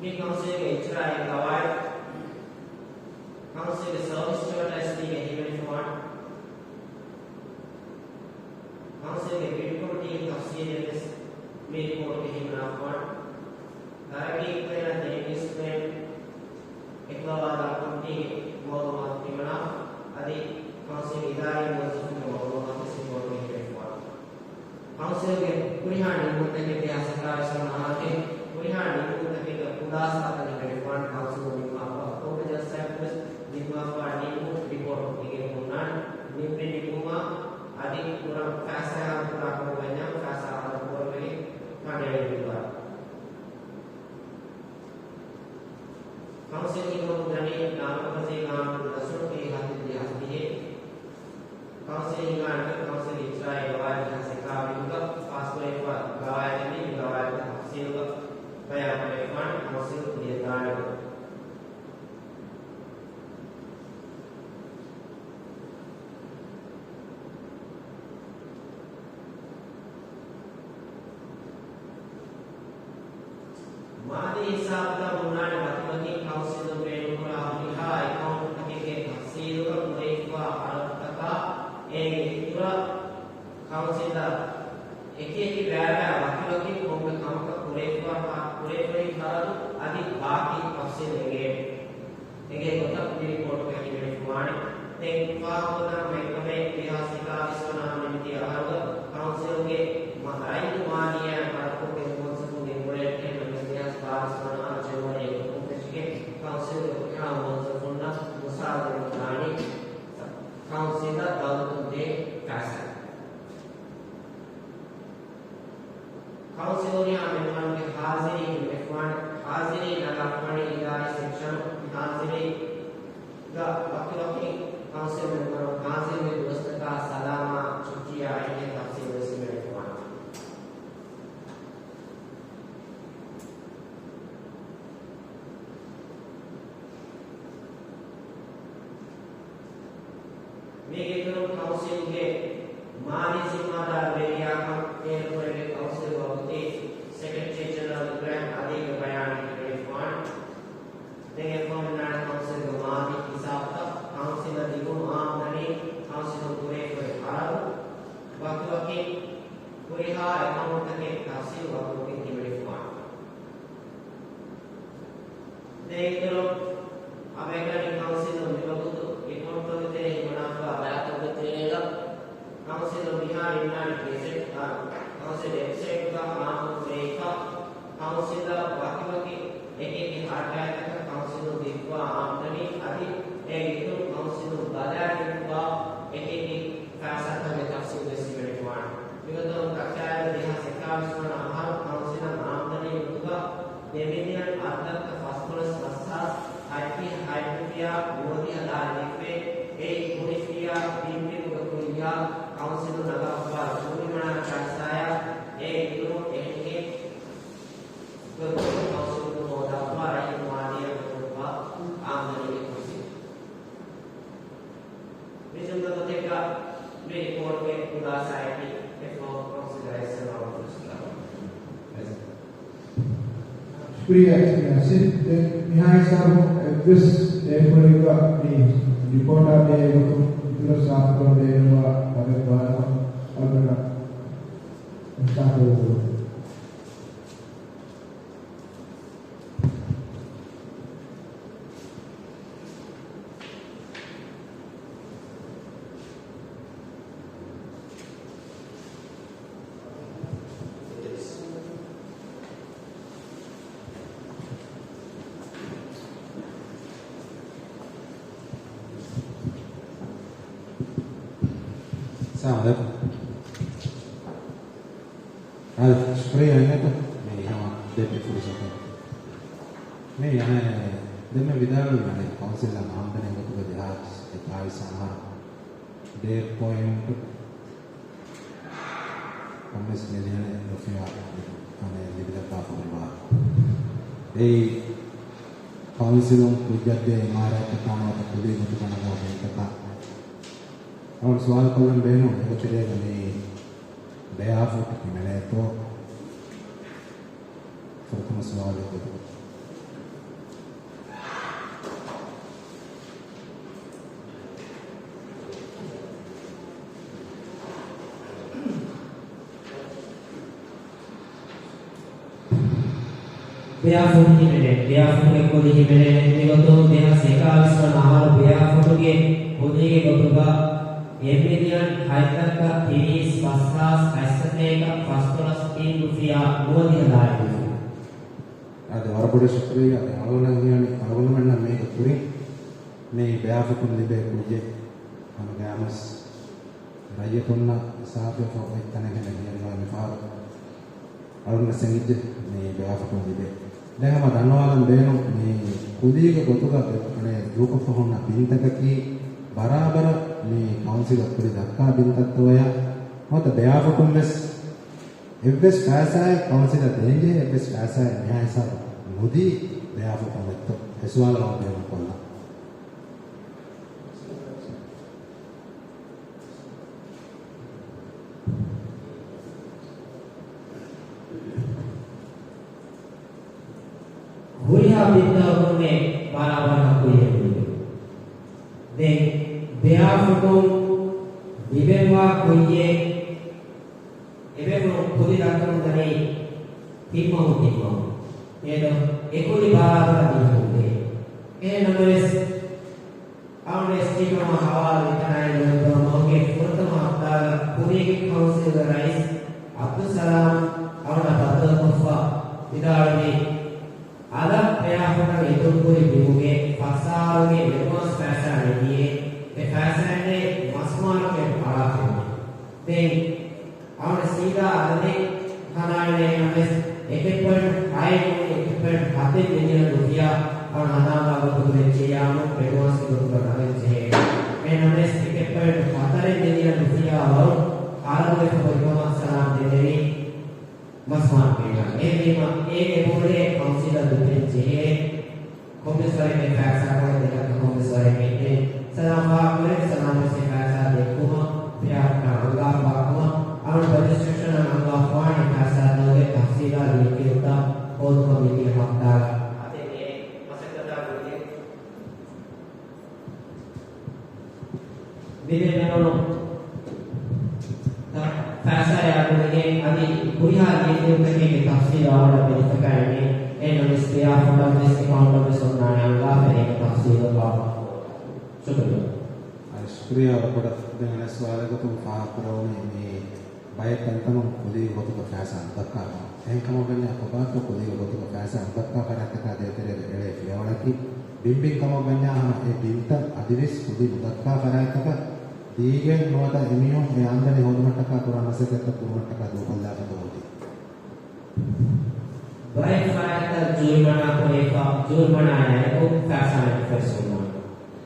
މި ކައުންސިލްގެ އިޖްރާއީ ގަވާއިދު، ކައުންސިލްގެ ސަރވިސް ޗާޓަރ އެސްޑީގެ ހިމެނިފަވާނެ. ކައުންސިލްގެ ބިޑް ކޮމިޓީގެ ތަފްސީލެއް ވެސް މި ރިޕޯޓުގެ ހިމަނާފަވާނެ. ތަރައްގީ ޕްލޭނަށް ދޭން އިންސްޓްރުމެންޓް އެކުލަވާލާ ކޮމިޓީގެ މައުލޫމާތު ހިމަނާ، އަދި ކައުންސިލް އިދާރީ މުވައްޒަފުންގެ މައުލޫމާތު ވެސް ރިޕޯޓުގައި ހިމެނިފަވާނެ. ކައުންސިލްގެ ހުރިހާ ނިންމުންތަކެއް ދެހާސް އެކާވީސް ވަނަ އަހަރުގެ ހުރިހާ ނިންމުންތަކެއްގެ ޚުލާސާތައް ހިމެނިފަވާނެ. ކައުންސިލުން ނިންމާފަ ކޮންމެ ޖަލްސާއަކުވެސް ނިންމާފަ ނިންމުން ރިޕޯޓު އެނގޭ ހުންނާނެ. ނިންމި ނިންމުމާ އަދި ކުރަން ފައިސާ ހަރަދު ކުރާ ކަމުގަ ވަންޏާ ފައިސާ ހަރަދު ކުރުމުގެ ކަނޑައެޅި ދުވާ. ކައުންސިލް ހިންގަމުން ދަނީ ނާމުކަށީ ގާނޫނުގެ ދަސްކުރުމަކީ ހަތެއް ދެހާސް ދިހަ. ކައުންސިލް ހިންގާނެ ކަމަށް ކައުންސިލް އިޖްރާއީ ގަވާއިދު ދެހާސް އެކާވީހުގަ ފާސްކުރެވިފަ ގަވާއިދަކީ މި ގަވާއިދުގެ ތަފްސީލްގަ ބަޔާން ކުރެވިފާނެ ކައުންސިލް ކުރިއަށް ދާނެ ގޮތް. މާލީ ހިސާބުތައް ހުންނާނެ ބަދަލަކީ ކައުންސިލުން ބޭނުންކުރާ ހުރިހާ އެކައުންޓްތަކެއްގެ ތަފްސީލުގަ ކުރެވިފާ ހަރަދުތަކާ އޭގެ އިތުރަށް ކައުންސިލަށް އެކިއެކި ބައިވަރު ވަކިވަކި ކޮންމެ ކަމަކަށް ކުރެވިފާ، ކުރެވިފައި ހަރަދު އަދި ބާކީ ތަފްސީލް އެނގޭ. އެނގޭ ގޮތަށް މި ރިޕޯޓުގައި ހިމެނިފަވާނެ. ދެން ފާހަގަކުރަން މެކްގަމެ ދެހާސް އެކާވީސް ވަނަ ނިމިދިޔަ އަހަރުގަ ކައުންސިލްގެ މަ-، ރައްޔިތު މާލިއްޔާ ކަންކޮށްގެން މުވައްޒަފުން ގެންގުޅޭ އެހެން ނަމަވެސް ދެހާސް ބާވީސް ވަނަ އަހަރު ޖެނުއަރީ އެކަކުން ފެށިގެން ކައުންސިލްގެ ހުރިހާ މުވައްޒަފުންނަށް މުސާރަ ދެމުން ދާނީ ކައުންސިލަށް ދައުލަތުން ދޭ ފައިސާ. ކައުންސިލުން ހުރިހާ މެމްބަރުންގެ ހާޒިރީ ހިމެނިފަވާނެ. ހާޒިރީ ނަގާފަވާނީ އިދާރީ ސެކްޝަނު. މި ހާޒިރީގަ ވަކިވަކި ކައުންސިލް މެމްބަރުން ހާޒިރުވި ދުވަސްތަކާ ސަލާމާ ޗުއްޓީއާ އެނގޭ ތަފްސީލް ވެސް ހިމެނިފަވާނެ. މީގެ އިތުރުން ކައުންސިލްގެ މާލީ ޒިންމާދާރު ވެރިޔާކަން އޭރުކުރެވޭ ކައުންސިލް ވަގުތީ ސެކްރެޓަރީ ޖެނެރަލް އިބްރާހިމް އަލީގެ ބަޔާނެއް ހިމެނިފަވާނެ. ދެން އެއްކޮށް ހުންނާނެ ކައުންސިލްގެ މާލީ ހިސާބުތައް، ކައުންސިލަށް ލިބުނު އާމްދަނީ، ކައުންސިލުން ކުރެވިފައި ހަރަދު، ވަކިވަކި ހުރިހާ އެކައުންޓްތަކެއް ތަފްސީލް ވަގުތުގައި ހިމެނިފަވާނެ. ދެން އިތުރު އަޅުގަނޑު ކައުންސިލުން މިވަގުތު ރިޕޯޓްތަކުގެ ތެރޭ ހިމަނާފަ ބަޔާންތަކުގެ ތެރޭގަ ކައުންސިލުން މިހާރު އިންނާނެ ގެޒެޓް، އާ، ކައުންސިލް ވެބްސައިޓްގަ އާއްމު ކުރެވިފަ، ކައުންސިލަށް ވަކިވަކި އެކިއެކި ހަރަކާތްތަކަށް ކައުންސިލުން ދެއްވާ އާމްދަނީ އަދި އޭގެ އިތުރުން ކައުންސިލުން ބަލާގެންވާ އެކިއެކި ފައިސާތަކުގެ ތަފްސީލް ވެސް ހިމެނިފަވާނެ. މިގޮތުން ތައްޔާރު ދެހާސް އެކާވީސް ވަނަ އަހަރު ކައުންސިލަށް އާމްދަނީ ނުކުތާ ދެ މިލިއަން އަށް ލައްކަ ފަސްދޮޅަސް ފަސް ހާސް ހަތްދިހަ ހަތް ރުފިޔާ ނުވަދިހަ ދާން ދީފައި، އެއީ ހުރިފިޔާ ބިން ބިމުގެ ކުރިޔާ ކައުންސިލުން ނަގާފަވާ ސޫރިމަނާ ފައިސާޔާ އޭގެ އިތުރުން އެހެން ގޮތަކަށް ކައުންސިލުން ހޯދާފަ ރައްޔިތު މާލިއްޔާ ގޮތުން އާމްދަނީގެ ކުރިސި. މި ޖުމްލަ ގޮތެއްގަ މި ރިޕޯޓްގެ ޚުލާސާއަކީ އެފްއޯ ކައުންސިލް ރައީސް ސަލާމަތު ޝުކުރިއްޔާ އެސްޕީ އާސިފް. ދެން މިހާ ހިސާބުން އެއްވެސް އެކުވެރިކޮށް މި ރިޕޯޓާ ބެހޭ ގޮތުން އިތުރަށް ސާފުކޮށް ބޭނުންވާ ބަދަލު ބާރަކަށް އަޅުގަނޑަށް އިންސާފު ލިބޭ. އައްސަލާމު ޢަލައިކުމް. އާދެ، ޝުކުރިއްޔާ އިނގޭތޯ މި ހަމަ ދެއްވި ފުރުސަތަށް. މި އަނެއް ދެންމެ ވިދާޅުވި އަނެއް ކައުންސިލަށް އާމްދަނީ ގޮތުގަ ދެހާސް އެކާވީސް އަހަރު ދޭއް ޕޮއިންޓު ކޮންމެސް މިލިއަނެއް ރުފިޔާ އަނެއް ލިބިލައްވާފަ ހުރި ވާހަކަ. އެއީ ކައުންސިލުން ކުއްޖަށްދޭ އިމާރާތްތަކާ ނުވަތަ ކުލީ ގޮތުގަ ނަގާ ބިންތަކާ. އަޅުގަނޑު ސުވާލު ކޮށްލަން ބޭނުން އެގޮތަށް މި ބެއާފުށް ހިމެނޭތޯ؟ ފުރަތަމަ ސުވާލެއް ގޮތުގަ. ބެއާފުށް ހިމެނޭ، ބެއާފުށްގެ ކުލި ހިމެނޭ. މިގޮތުން ދެހާސް އެކާވީސް ވަނަ އަހަރު ބެއާފުށުގެ ކުލީގެ ގޮތުގަ އެއް މިލިއަން ހަތް ލައްކަ ތިރީސް ފަސް ހާސް ހަތްސަތޭކަ ފަސްދޮޅަސް ތިން ރުފިޔާ ނުވަދިހަ ލާއިރުފި. އާދެ، ވަރަށް ބޮޑަށް ޝުކުރިއްޔާ. އަޅުގަނޑަށް ހީވަނީ އަޅުގަނޑުމެންނަށް މީގެ ކުރިން މި ބެއާފުކުން ލިބޭ ކުއްޖެއް ހަމަ ގައިމުވެސް ރައްޔިތުންނަށް ސާފުވެފަ އޮތް ތަނެއް ހެން ހިޔަނިވާ މިފަހަރު އަޅުގަނޑަށް އެނގިއްޖެ މި ބެއާފުކުން ލިބޭ. ދެން ހަމަ ދަންނަވާލަން ބޭނުން މި ކުލީގެ ގޮތުގަ އަނެއް ދޫކޮށްފަ ހުންނަ ބިންތަކަކީ ބަރާބަރަށް މި ކައުންސިލަށް ކުރި ދައްކާ ބިންތައްތޯޔާ ނުވަތަ ބެއާފުކުން ވެސް އެއްވެސް ފައިސާއެއް ކައުންސިލަށް ދޭންޖެހޭ އެއްވެސް ފައިސާއެއް މިހާ ހިސާބު ނުދީ ބެއާފުކަމެއްތޯ؟ އެ ސުވާލަށް އަޅުގަނޑު ބޭނުން ކޮށްލަން. ހުރިހާ ބިންތަކަކުންނޭ ބަރާބަރަށް ކުއްޔަށް ދެން ބެއާފުކުން ލިބެންވާ ކުއްޔެއް އެބޭފުޅުން ކުލި ދައްކަމުންދަނީ ތިން މަހު ތިން މަހު. އޭދޯ އެ ކުލި ބަރާބަރަށް ދިޔަކުންދޭ. އެހެން ނަމަވެސް، އަޅުގަނޑު އެސްޓީޓުން ހަވާލު ވިތަނާއި ލޯތްބުރަށް މަހުގެ ފުރަތަމަ ހަފްތާގަ ކުރީގެ ކައުންސިލްގެ ރައީސް އަބްދުއްސަލާމް އަޅުގަނޑަށް ބައްދަލުކޮށްފަ ވިދާޅުވި، އަލަށް ބެއާފުކަން އިތުރުކުރި ބިމުގެ ފަސް އަހަރުގެ އެޑްވާންސް ފައިސާ ނެގިއޭ، އެ ފައިސާއެއް މަސްމާލުގެ އަޅާފައިވޭ. ދެން އަޅުގަނޑު ސީދާ އަދަދެއް ހަނދާނެއް ނެތް ނަމަވެސް، އެކެއް ޕޮއިންޓް ހައެއް ނޫނީ އެކެއް ޕޮއިންޓް ހަތެއް މިލިއަން ރުފިޔާ އަޅުގަނޑު ހަނދާންވާ ގޮތުގަ ވެއްޖެއްޔާމު އެޑްވާންސްގެ ގޮތުގަ ނަގަން ޖެހޭ. އެހެން ނަމަވެސް، އެކެއް ޕޮއިންޓް ހަތަރެއް މިލިއަން ރުފިޔާ ވަރު ހަރަދުވެފަ ހުރިކަމަށް ސަލާމް ދެންނެވި. މަސްމާލު ބޭނުން. އެހެންވީމަ، އޭގެ މުޅި ކައުންސިލަށް ލިބެން ޖެހޭ ކޮންމެސް ވަރެއްގެ ފައިސާ ކޮޅެއް ދެކަން ކޮންމެސް ވަރެއްގެ އެ ސަލާމް ފާހަގަކުރެއްވި ސަލާމް ވެސް އެ ފައިސާ ދެއްކުމަށް ފިޔާވަކަށް އަންގާފާ ކަމަށް އަޅުގަނޑު ރަޖިސްޓްރޭޝަނަށް އަންގާފާނެ ފައިސާ ދޮގެއް ތަފްސީލާ ލިޔެކިޔުންތައް ހޯދުމަށް މިދިޔަ ހަފްތާގަ އަދި މިއޭ މަސައްކަތާ ގުޅިގެން މިދެންނެވުނު ފައިސާއާ ގުޅިގެން އަދި ހުރިހާ ލިޔެކިޔުންތަކެއްގެ ތަފްސީލު އަޅުގަނޑަށް ވެދިފަކާ އެނގޭ. އެހެން ނަމަވެސް ބެއާފުކަން ވެސް އެކައުންޓަށް ވެސް އޮންނާނެ އަންގާފަ އޭގެ ތަފްސީލު ބާވަ. ޝުކުރިއްޔާ. އަދި ޝުކުރިއްޔާ ވަރަށް ބޮޑަށް. ދެން އަނެއް ސުވާލެއް ގޮތުން ފާހަގަކުރެވުނީ މި ބައެއް ތަންތަނުން ކުލީ ގޮތުގަ ފައިސާ ނުދައްކާ ކަމަށް. އެހެން ކަމަށްވަންޏާ ކޮބާތޯ ކުލީގެ ގޮތުގަ ފައިސާ ނުދައްކާ ފަރާތްތަކާ ދޭތެރޭގަ އެޅޭ ފިޔަވަޅަކީ؟ ބިންބިން ކަމަށްވަންޏާ ހަމަ އެ ބިންތައް އަދިވެސް ކުލި ނުދައްކާ ފަރާތްތަކަށް ދީގެން ނުވަތަ އެމީހުން އެ އާމްދަނީ ހޯދުމަށްޓަކާ ކުރާ މަސައްކަތްތައް ކުރުމަށްޓަކާ ދޫކޮށްލާފަތޯ އޮތީ؟ ބައެއް ފަރާތްތައް ޖުރިމަނާ ކުރެވިފަ، ޖުރިމަނާއާއެކު ފައިސާ ނެތިފައި ސުންނާނެ.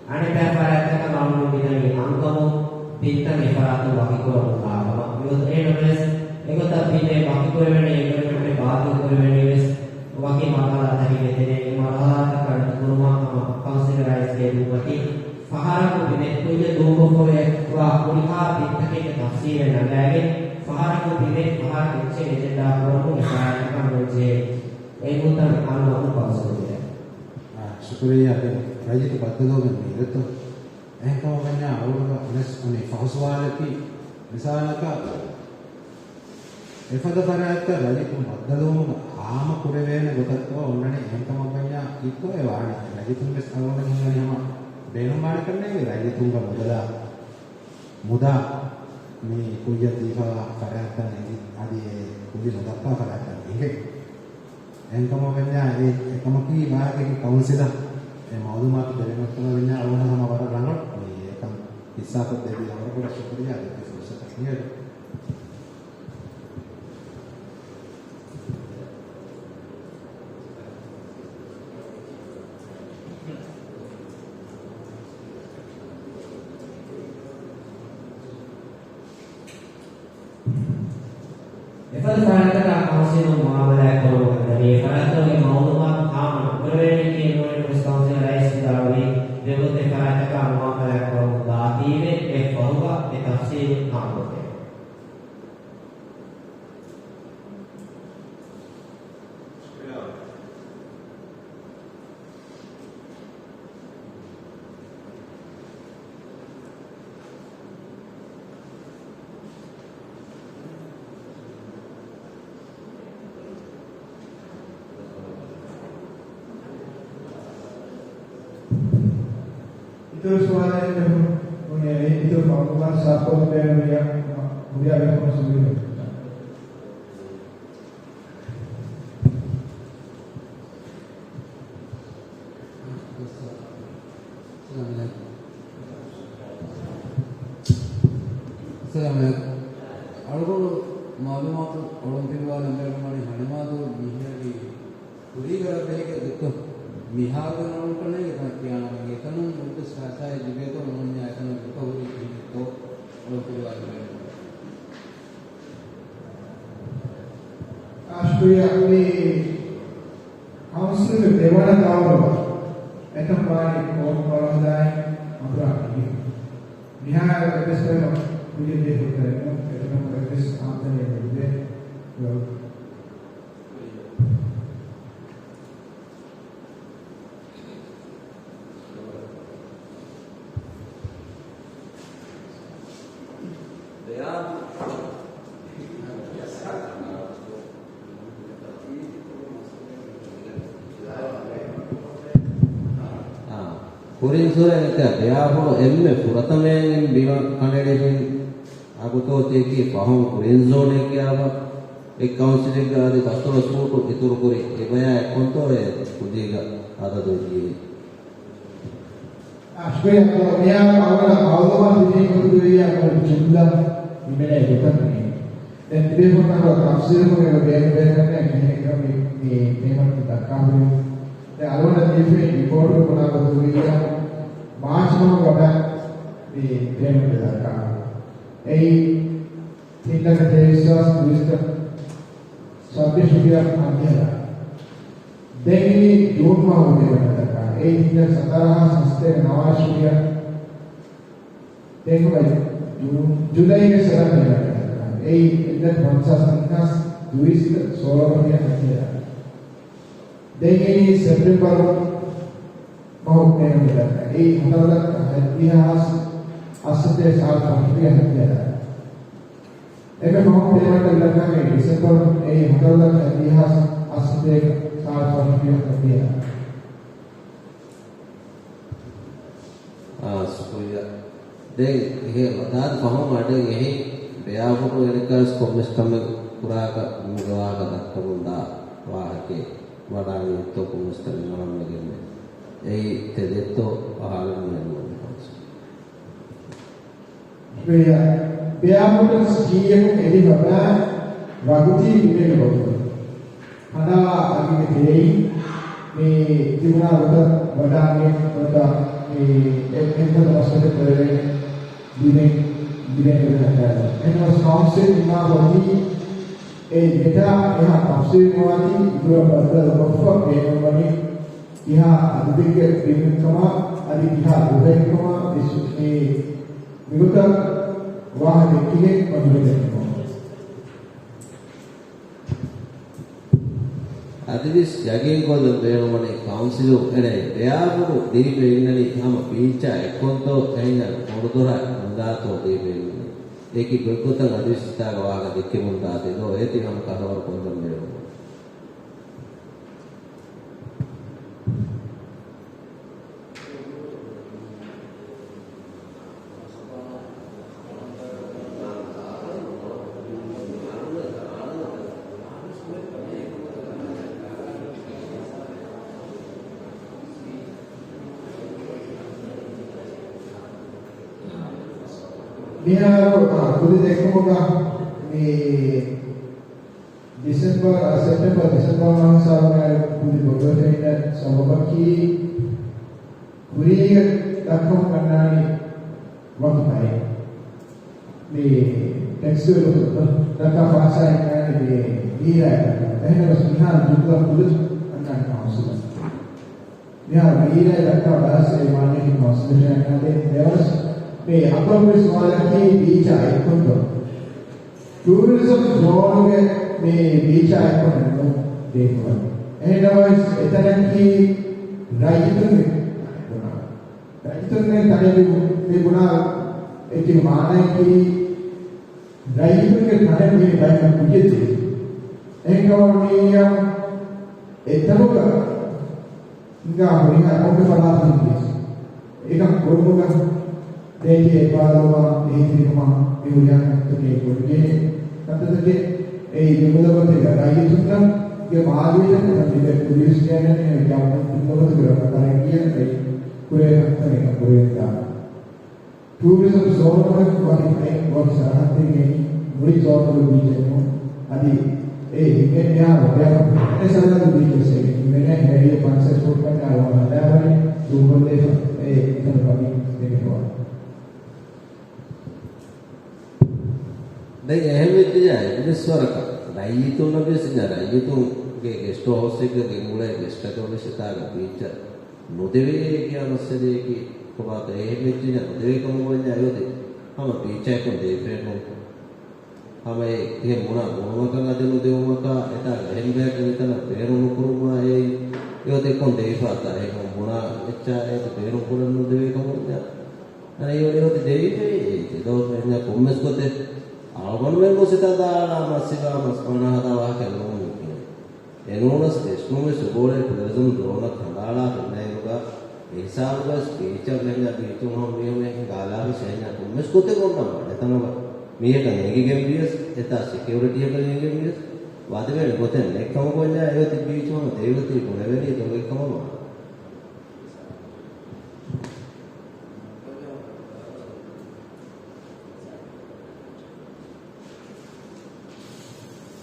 އަނެއްބައި ފަރާތްތަކަށް އަޅުގަނޑު މިދަނީ އަންކަމުން ބިންތައް އެފަރާތުން ވަކިކުރަމުންދާ ކަމަށް. މިގޮތަށް އެހެންނަމަވެސް، އެގޮތަށް ބިން އެއް ވަކިކުރެވޭނެ އެގްރިމެންޓެއް ބާތިލްކުރެވޭނީވެސް ވަކި މަރުހަލާތަކެއް ނެތެނޭ. އެ މަރުހަލާތަކަށް އަންތުކުރުމަށް ހަމަ ކައުންސިލްގެ ރައީސްގެ އެދުމަކީ، ފަހަރަކު ބިމެއް ކުއްޔަށް ދޫކޮށްފަވޭ ވާ ހުރިހާ ބިންތަކެއްގެ ތަފްސީލެއް ނަގާގެން، ފަހަރަކު ބިމެއް ފަހަރަކު އެއްޗެއް އެޖެންޑާ ކުރަމުން އެފަރާތްތަކަށް ނުޖެހޭ. އެނގުންތައް އަންނަމުން ކައުންސިލްގެ. އާ، ޝުކުރިއްޔާ. ދެން ރައްޔިތު ބައްދަލުވުމެއް ނީލަތޯ؟ އެހެންކަމުން ވަންޏާ އަޅުގަނޑު ވެސް އަނެއް ފަހު ސުވާލަކީ، މިސާލަކަށް އެފަދަ ފަރާތްތައް ރައްޔިތުން ބައްދަލުވުމުގަ ހާމަ ކުރެވޭނެ ގޮތަށްތޯ އޮންނަނީ؟ އެހެންކަމަށް ވަންޏާ ކީއްތޯ އެ ވާނީ؟ ރައްޔިތުން ވެސް އަޅުގަނޑަށް ހިނގަނީ ހަމަ ބޭނުންވާނެ ކަންނޭނގެ ރައްޔިތުންގެ މުދަލާ މުދާ މި ކުއްޔަށް ދީފަވާ ފަރާތްތައް ނެތި އަދި އެ ކުދި ނުދައްކާ ފަރާތްތައް އިނގޭ. އެހެންކަމަށް ވަންޏާ އެ އެކަމަކީ ވާހަކައެއްގެ ކައުންސިލަށް އެ މައުލޫމާތު ދެވެން އޮތްކަމަށް ވަންޏާ އަޅުގަނޑަށް ހަމަ ވަރަށް ރަނގަޅު މި އެކަން ހިއްސާކޮށްދެއްވިއްޔާ ވަރަށް ބޮޑަށް ޝުކުރިއްޔާ ދެއްވި ފުރުސަތަށް ހިނގައިދޫ. އެފަދަ ފަރާތްތަކާ ކައުންސިލުން މުއާމަލާތް ކުރުމުގަ ދަނީ ފަރާތްތަކުގެ މައުލޫމާތު ހާމަ ނުކުރެވޭނީކީ ނޫނީ ވެސް ކައުންސިލް ރައީސް ވިދާޅުވީ، މިވަގުތު އެ ފަރާތްތަކާ މުއާމަލާތް ކުރަމުން ދާތީވެ އެއް ފަހުގަ އެ ތަފްސީލު ހާމަކޮށްދޭނެ. އިތުރު ސުވާލެއް ނެތް. އިތުރު މައުލޫމާތު ސާފުކޮށްދޭން ހުރިހާ، ހުރިހާ ބޭފުޅުން ސުވީރު. އައްސަލާމު ޢަލައިކުމް. އައްސަލާމު ޢަލައިކުމް. އަޅުގަނޑު މައުލޫމާތު އޮޅުން ފިލުވާލަން ބޭނުންވަނީ ހަނދުމާދު މީހާގެ ކުރީގެ ރަށް ބެހިގެން ދެއްތޯ؟ މިހާރު އޮޅުން ކަންނޭނގެ ތަން ކިޔާނަމޭ އެތަނުން ނުވަތަ ސާސާއެއް ލިބޭތޯ ނޫންޏާ އެތަނަށް ވެފަ ހުރީ ކިހިނެއްތޯ އޮޅުން ފިލުވާލަން ބޭނުންވަނީ. އާ، ޝުކުރިއްޔާ. މި ކައުންސިލްގެ ދެވަނަ ދައުރު އެތަން ވާނީ ކޯޓު ފަރުވާ ހަދާއި އަނބުރާ މިހިރު. މިހާރު އެއްވެސް ބައެއް ކުރިޔަށް ދޭ ހުރިތަނެއް ނޫން. އެތަނަށް އެއްވެސް އާމްދަނީއެއް ނުލިބޭ. އާ، ކުރިން ސުރެން އެކަ ދެއާފުޅު އެންމެ ފުރަތަމައިން ބިމަ ކަނޑައެޅިފިން އަގުތޯ ތިޔަކީ ފަހުން ގްރީން ޒޯނެއް ކިޔާފަ، އެއް ކައުންސިލެއްގަ އަދި ފަސްދޮޅަސް ފޫޓު އިތުރުކުރި އެބަޔާ އެއްކޮންތޯ އެ ކުދީގަ އަދަދު ޖީވި. އަޝްކޮއި އަތޮޅު މިޔާ އަވަލަ މައުލޫމާތު ދިނީ ކުދުވެރިޔާ މުޅި ޖުމްލަ ހިމެނޭ ގޮތަށް ނޭނގެ. ދެން ތިބޭފުޅުންނަށް ތަފްސީލުކޮށް ބޭނުންވޭކަން ކިހިނެއްކަން މި، މި ޕޭމަންޓް ދައްކާ ހުރި. ދެން އަޅުގަނޑަށް ދީފައި ރިޕޯޓު ބުނާ ގޮތުގައި މާޗް މަހުގެ ވަޑަ މި ޕޭމަންޓް ދައްކާ ހުރި. އެއީ ތިން ލަކަ ތޭވީސް ހާސް ދުވިސައްތަ ސައްބީސް ރުފިޔާ ހަތްދިހަ. ދެން އިނީ ޖޫން މަހުގެ ޕޭމަންޓް ދައްކާ. އެއީ ތިން ލަކަ ސަތާރަ ހާސް ހަސަތޭކަ ނަވާރަ ރުފިޔާ. ދެން ހުރި ޖޫ-، ޖުލައިގެ ސަރަ ޕޭމަންޓް ދައްކާ. އެއީ އެއް ލަކަ ފަންސާސް ތިން ހާސް ދުވިސައްތަ ސޯޅަ ރުފިޔާ ހަތްދިހަ. ދެން އިނީ ސެޕްޓެމްބަރު މަހު ޕޭމަންޓް ދައްކާ. އެއީ ހަތަރު ލަކަ ހަތްދިހަ ހާސް އަށްސަތޭކަ ސާޅީސް ފަހު ރުފިޔާ ހަތްދިހަ. އެންމެ ފަހު ޕޭމަންޓް ލައްކަމީ ޑިސެމްބަރު، އެއީ ހަތަރު ލަކަ ހަތްދިހަ ހާސް އަށްސަތޭކަ ސާޅީސް ފަހު ރުފިޔާ ހަތްދިހަ. އާ، ޝުކުރިއްޔާ. ދެން އެހެން ވަދާދި ފަހުން އަޑެއް އެހެން ބެޔާފުޅު އެނެއްކާވެސް ކޮންމެސް ކަމެއް ކުރާކަށް މުގެ ވާހަކަ ދައްކަމުން ދާ ވާހަކައެއް ވަޑާނީތޯ ކޮންމެސް ކަމެއް އަޅަންވެގެން އެއީ ތެދެއްތޯ އަހާލަން މިހެން ނޫން. ބެޔާ، ބެޔާފުޅު ސްޓީއަކުން އެދި ފަބާ ވަގުތީ ބިމެގެ ވަގުތު. ހަނާ އަގިގެ ތެރެއިން މި ތިބުނާ ގޮތަށް ވަޑާންގެ ނުވަތަ މި އެ-، އެއްފަދަ މަސައްކަތް ކުރެވޭނެ ބިމެއް ލިބޭނެ ގޮތަށް ހަދާފަ. އެހެންވެސް ކައުންސިލް ނިންމާފަ އޮތީ އެ ދެތާ އެހާ ތަފްސީލް ނުވާތީ އިތުރަށް ބައްދަލު ކޮށްފަ ބޭނުންވަނީ ކިހާ އަދަދެއްގެ ބިމެއްކަމާ އަދި ކިހާ ދުވަހެއްކަމާ ވެސް މި މިގޮތަށް ވާހަކަ ދެއްކިގެން މަދުވެދެން. އަދިވެސް ޔަގީންކޮށްލަން ބޭނުންވަނީ ކައުންސިލުން އެން އައި ބެއާބުރު ދީފަ އިންނަނީ ހަމަ ބީޗާ އެއްކޮންތޯ އެހެންނަމަ ކޮނޑުދޮރާ ނުލާތޯ ދީފަ އިންނަނީ. އެކި ގޮތްގޮތަށް އަދިވެސް ހިތާގަ ވާހަކަ ދެއްކެމުން ދާތީ ދޯ އޭތި ހަމަ ކަށަވަރު ކޮންދަން ބޭނުން. މިހާރު، އާ، ކުދި ދެއްކުމުގަ މި ޑިސެމްބަރ، އާ، ސެޕްޓެމްބަރ، ޑިސެމްބަރ މަހު ހިސާބުން ކުދި ބޮޑުވެފައިންނަ ސަބަބަކީ، ކުރީގެ ދައްކަމުން އަންނާނީ ވަކި ބައެއް. މި ޓެކްސް ދައްކާ ފައިސާ އިންނާނީ މި މީރާއަށް. އެހެންނަމަވެސް މިހާރު ޖުމްލަ ކުދި އަންނާނީ ކައުންސިލަށް. މިހާރު މީރާއަށް ދައްކާ ބައިސް އެ މާނަޔަކީ ކައުންސިލަށް އަންނާނެ. އެވެސް މި އަކުރުވެސް ސުވާލަކީ ބީޗާ އެއްކޮންތޯ؟ ޓޫރިޒަމް ޒޯނުގެ މި ބީޗާ އެއްކޮށް ނޫން ދޭފުޅަކީ. އެހެންނަމަވެސް އެތަނަކީ ރައްޔިތުންގެ ބުނާ. ރައްޔިތުންގެ ތަނެއް މި ބުނާ އެކި މާނަޔަކީ ރައްޔިތުންގެ ތަނެއް މި ބައިން ކުއްޖެއް ދޭ. އެހެންކަމުން މިއީ އެތަނުގަ ހިނގާ ހުރިހާ ކޮންމެ ފަރާތަކުން ވިޔަސް، އެކަން ކުރުމުގަ ދޭތި އެއްބާރުލުމާ އެހީތެރިކަމާ މި ހުރިހާ ކަންތަކެއް ކުރެވޭ ކަންތައްތަކެއް. އެއީ ޖުމުލަގޮތެއްގަ ރައްޔިތުންނަށް ގެ މާލީ ތަންކޮޅަށް ލިބޭ ކުރިޔަސް ގެނެސް އެ ޖަމްމަން ޖުމުލަގޮތެއްގަ ރަނގަޅަށް ކުރޭ ކަންތައް އެކަން ކުރެވިދާނެ. ޓޫރިޒަމް ޒޯނުގެ ވަކި ބައެއް ވަކި ސަރަހައްދެއް އެއީ މުޅި ޒޯނުގެ ބީޗެއް ނޫން. އަދި އެ ހިމެން މިހާރު ވަކި ސަރަހައްދު ބީޗެއް ހިމެނޭ ހޭޑިޔަ ފަންސެޓް ފުޓްކަން އަޅުގަނޑު ހަދާފައި ދޫކޮށްލެވިފަ އެ އެތަނު ވަކި ދެނެފަވާ. ދެން އެހެން ވެއްޖެޔާ އެއްވެސް ވަރަކަށް ރައްޔިތުންނަށް ވިޔަސް ރައްޔިތުންގެ ގެސްޓް ހައުސްއެއްގަ ގެންގުޅޭ ގެސްޓަކަށް ވެސް އެތާގަ ބީޗަށް ނުދެވޭ ކިޔާ މައްސަލަޔަކީ ކޮބާތޯ؟ އެހެން ވެއްޖެއްޔާ ނުދެވޭ ކަމަށް ވަންޏާ އެއޮތީ ހަމަ ބީޗާއެކު ދޭފައެއް ނޫން. ހަމަ އެ ތިހެން ބުނާ ބުނުމަކަށް އަދި ނުދެވުމަކާ އެތާ އެހެން ބަޔަކު މިތަނަށް ބޭނުން ނުކުރުމާ އެ އެއޮތީ ކޮން ދެވިފާތާ؟ އެހެން ބުނާ އެއްޗާ އެއޮތީ ބޭނުން ކުރަން ނުދެވޭ ކަމަށް ވަންޏާ އަނެއް އެއޮތީ ދެވިފައި އެއީ ތެދޯ ފެންޏާ ކޮންމެސް ގޮތެއް އަޅުގަނޑުމެން ގޮސް އެތާ ދާއަޅާ މަސް ހިފާ މަސް ބަނާ ހަދާ ވާހަކައެއް ނޫން މި ކިޔަނީ. އެނޫނަސް ގެސްޓުން ވެސް އެބައުޅޭ ޓޫރިޒަމް ޒޯނަށް ކަނޑައަޅާ ފެންނައިރުގަ އެހިސާބުގަވެސް ބީޗަށް ވެންޏާ ބީޗުން ހަމަ މީހުން ހިނގާލާފަ ސޭންޏާ ކޮންމެސް ގޮތެއް އޮންނަ ވަން އެތަނަށް މީހަކަށް ނޭނގިގެން ވިޔަސް އެތާ ސެކިއުރިޓީއަކަށް ނޭނގިގެން ވިޔަސް ވަދެވޭނެ ގޮތެއް ނެތް ކަމަށް ވަންޏާ އެއޮތީ ބީޗު ހަމަ ދެވިއޮތީ ބުނެވެނީ ދޮގެއް ކަމަށް ވާނެ.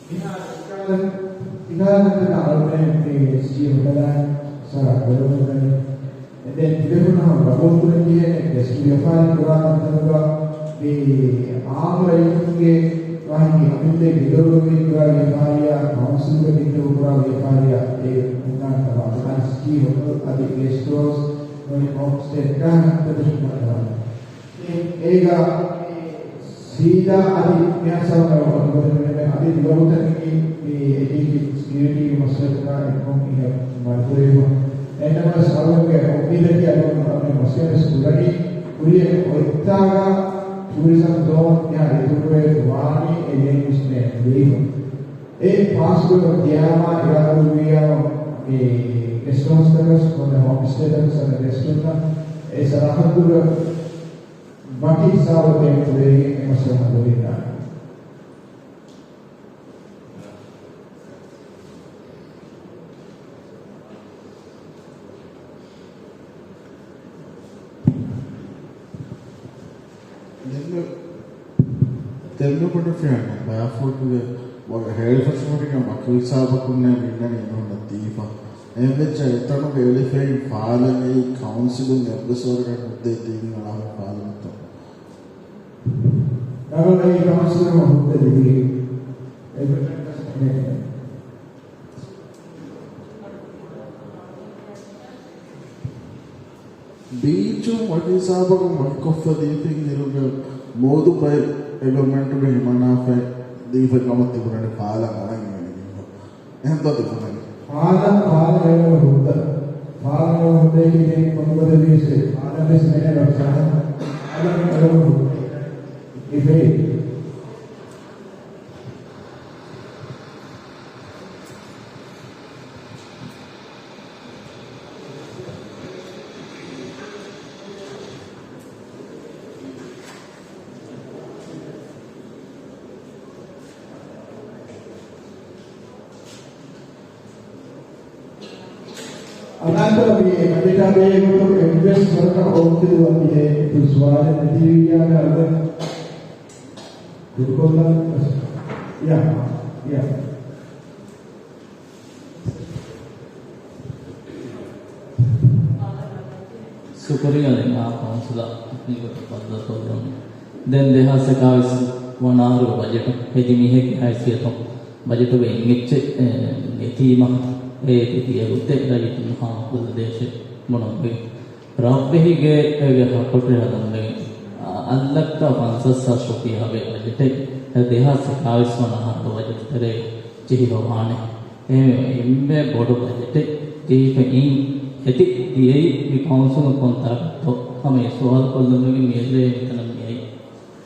މިހާރު އިކާލަ، އިކާލަތަކަށް އަޅުގަނޑު މި ސްޓީ ހޮޓަލާ ސަރަ ކުރަމުންދަނީ. އެދެން ތިބޭފުޅުން ހަމަ ގަބޫލުކުރަން ޖެހޭނެ ގެސްޓް ވިޔަފާރި ކުރާ ތަންތަނުގަ މި އާންމު ރައްޔިތުންގެ ވާހަކަ އަމިއްލަ ގެދޮރުގަ މި ކުރާ ވިޔަފާރިއާ ކައުންސިލްގަ ތިންޓަކު ކުރާ ވިޔަފާރިއާ އެ ހުންނާނެ ތަފާތު. އަދި ސްޓީ ހޮޓަލް އަދި ގެސްޓް ހައުސް ނޫނީ ހޯމް ސްޓޭ އެއްކާ ހަނދަތަ ހިންގާ ތަފާތު. އޭގަ ސީދާ އަދި މިހާ ސަބަބަށް އަދި ދުވަހުތަކަކީ މި އެކި ސެކިއުރިޓީގެ މައްސަލަތަކާ އެއްކޮށް އިހަށް މަޑުކުރެވިފަ. އެހެންނަމަވެސް އަޅުގަނޑުގެ އުއްމީދަކީ އަޅުގަނޑު އަޅުގަނޑު މަސައްކަތް ވެސް ކުރަނީ ކުރިއަށް އޮތްތާގަ ޓޫރިޒަމް ޒޯން އެހާ އިތުރުވެ ވާނީ އެ ލޭން ވިސްނޭ ލެއިފަ. އެ ޕާސްކޮށް ދިޔާމާ އިރާދަކުރިޔާ މި ގެސްޓް ހައުސްތަކަސް ހޯމް ސްޓޭތަކަސް އަދި ގެސްޓުންނަށް އެ ސަރަހައްދުގަ ވަކި ހިސާބެއް ބޭނުންކުރެވިގެން އެ މައްސަލަ ހައްލުވެގެންދާނެ. ދެންމެ، ދެންމެ ބުނެފިޔާ ބަޔާފޯޓުގެ ވަ-، ހޭޅިފަށުމަޑިގެން ވަކި ހިސާބަކުންނޭ މިންނަނީ އެމީހުންނަށް ދީފަ. އެހެންވެއްޖެ އެތަނުގެ އެޅިފައި ފާލަން އެއީ ކައުންސިލުން އެއްވެސް ވަރަކަށް ހުއްދައެއް ދީން އަޅާފަ ފާލަންތޯ؟ ރަނގަޅަށް އެ ކައުންސިލުން ހުއްދަ ލިބިގެން. އެ ބީޗުން ވަކި ހިސާބަކުން ވަކިކޮށްފަ ދީފިން އިރުގެ މޫދު ބައެއް އެގްރިމެންޓުގެ ހިމަނާފައި ދީފަ ކަމަށް ތިބުނަނީ ފާލަން އަޅަން އިވެނި މީހުން. އެހެންތޯ ތިބުނަނީ؟ ފާލަން، ފާލަން އެޅުނު ހުއްދަ. ފާލަން އެޅުނު ހުއްދައަކީ ދެން ކޮންމެ ގޮތެއްވިޔަސް ފާލަން ވެސް މެނޭ ރައްސާނަ. ފާލަން އެޅުނު ހުއްދަ. އިފެއި. އަދާކުރަން މި ބަޖެޓާ ބެހޭ ގޮތުން އެއްވެސް ވަރަކަށް އޮއްކިލުވަން ޖެހޭ ސުވާލެއް ނެތިވިއްޔާ އަޅުގަނޑު ކުރުކޮށްލަން. ޔާ، ޔާ. ޝުކުރިއްޔާ ދެން އާ ކައުންސިލަށް މިގޮތަށް ފައްދަ ކޮށްލުން. ދެން ދެހާސް އެކާވީސް ވަނަ އަހަރުގެ ބަޖެޓު ހެދި މީހެއްގެ ހައިސިއްޔަތުން ބަޖެޓުގައި އެއްޗެއް، އެ، ނެތީމަ އޭތި ދިޔަ ގޮތެއް ރައްޔިތުން ހާމަކޮށްލަދޭށޭ ބުނަންވީ. ރަށްވެހިގެ އެގެ ހަކޮޓަރި ހަދަންވެގެން އަށް ލައްކަ ފަންސަސް ހާސް ރުފިޔާ ހަވޭ ބަޖެޓެއް ދެހާސް އެކާވީސް ވަނަ އަހަރުގެ ބަޖެޓު ތެރޭ ޖެހިފަވާނެ. އެހެންވެ، އެންމެ ބޮޑު ބަޖެޓެއް ޖެހިފަ އިން އެތި ދިޔައީ މި ކައުންސިލުން ކޮންތާކަށްތޯ ހަމަ އެ ސުވާލު ކޮށްލުމުގެ މިއަދު މިތަނަށް މިއައީ.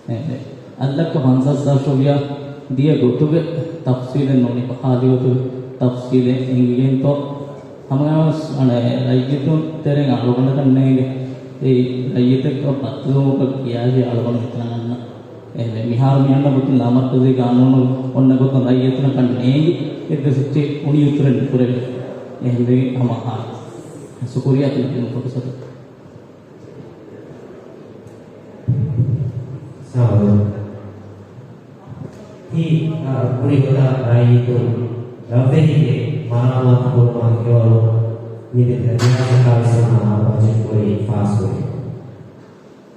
އެހެންވެ، އަށް ލައްކަ ފަންސަސް ހާސް ރުފިޔާ ދިޔަ ގޮތުގެ ތަފްސީލެއް ނޫނީ ބަހާލި ގޮތުގެ ތަފްސީލެއް އެނގިގެންތޯ؟ ހަމަގައިމުވެސް އަނެއް ރައްޔިތުން ތެރެއިން އަޅުގަނޑަކަށް ނޭނގެ. އެއީ ރައްޔިތެއްގެ ބައްދަލުވުމަކަށް ކިޔާފި އަޅުގަނޑު މިތަނަށް އަންނަ. އެހެންވެ، މިހާރު މި އަންނަ ގޮތުން ލާމަރުކަޒީ ގާނޫނު އޮންނަ ގޮތުން ރައްޔިތުންނަކަށް ނޭނގި އެއްވެސް އެއްޗެއް އުނި އުތުރެއް ނުކުރެވޭ. އެހެންވެގެން ހަމަ އަހާ. ޝުކުރިއްޔާ ތިބި ފުރުސަތު. ސާދު. ތި، އަ، ކުރި ގޮތަށް ރައްޔިތުން ރަށްވެހިގެ މަރާމާތު ކުރުމާ އެވަރު މިދެ ދެހާސް އެކާވީސް ވަނަ ބަޖެޓް ކުރި ފާސްކުރި.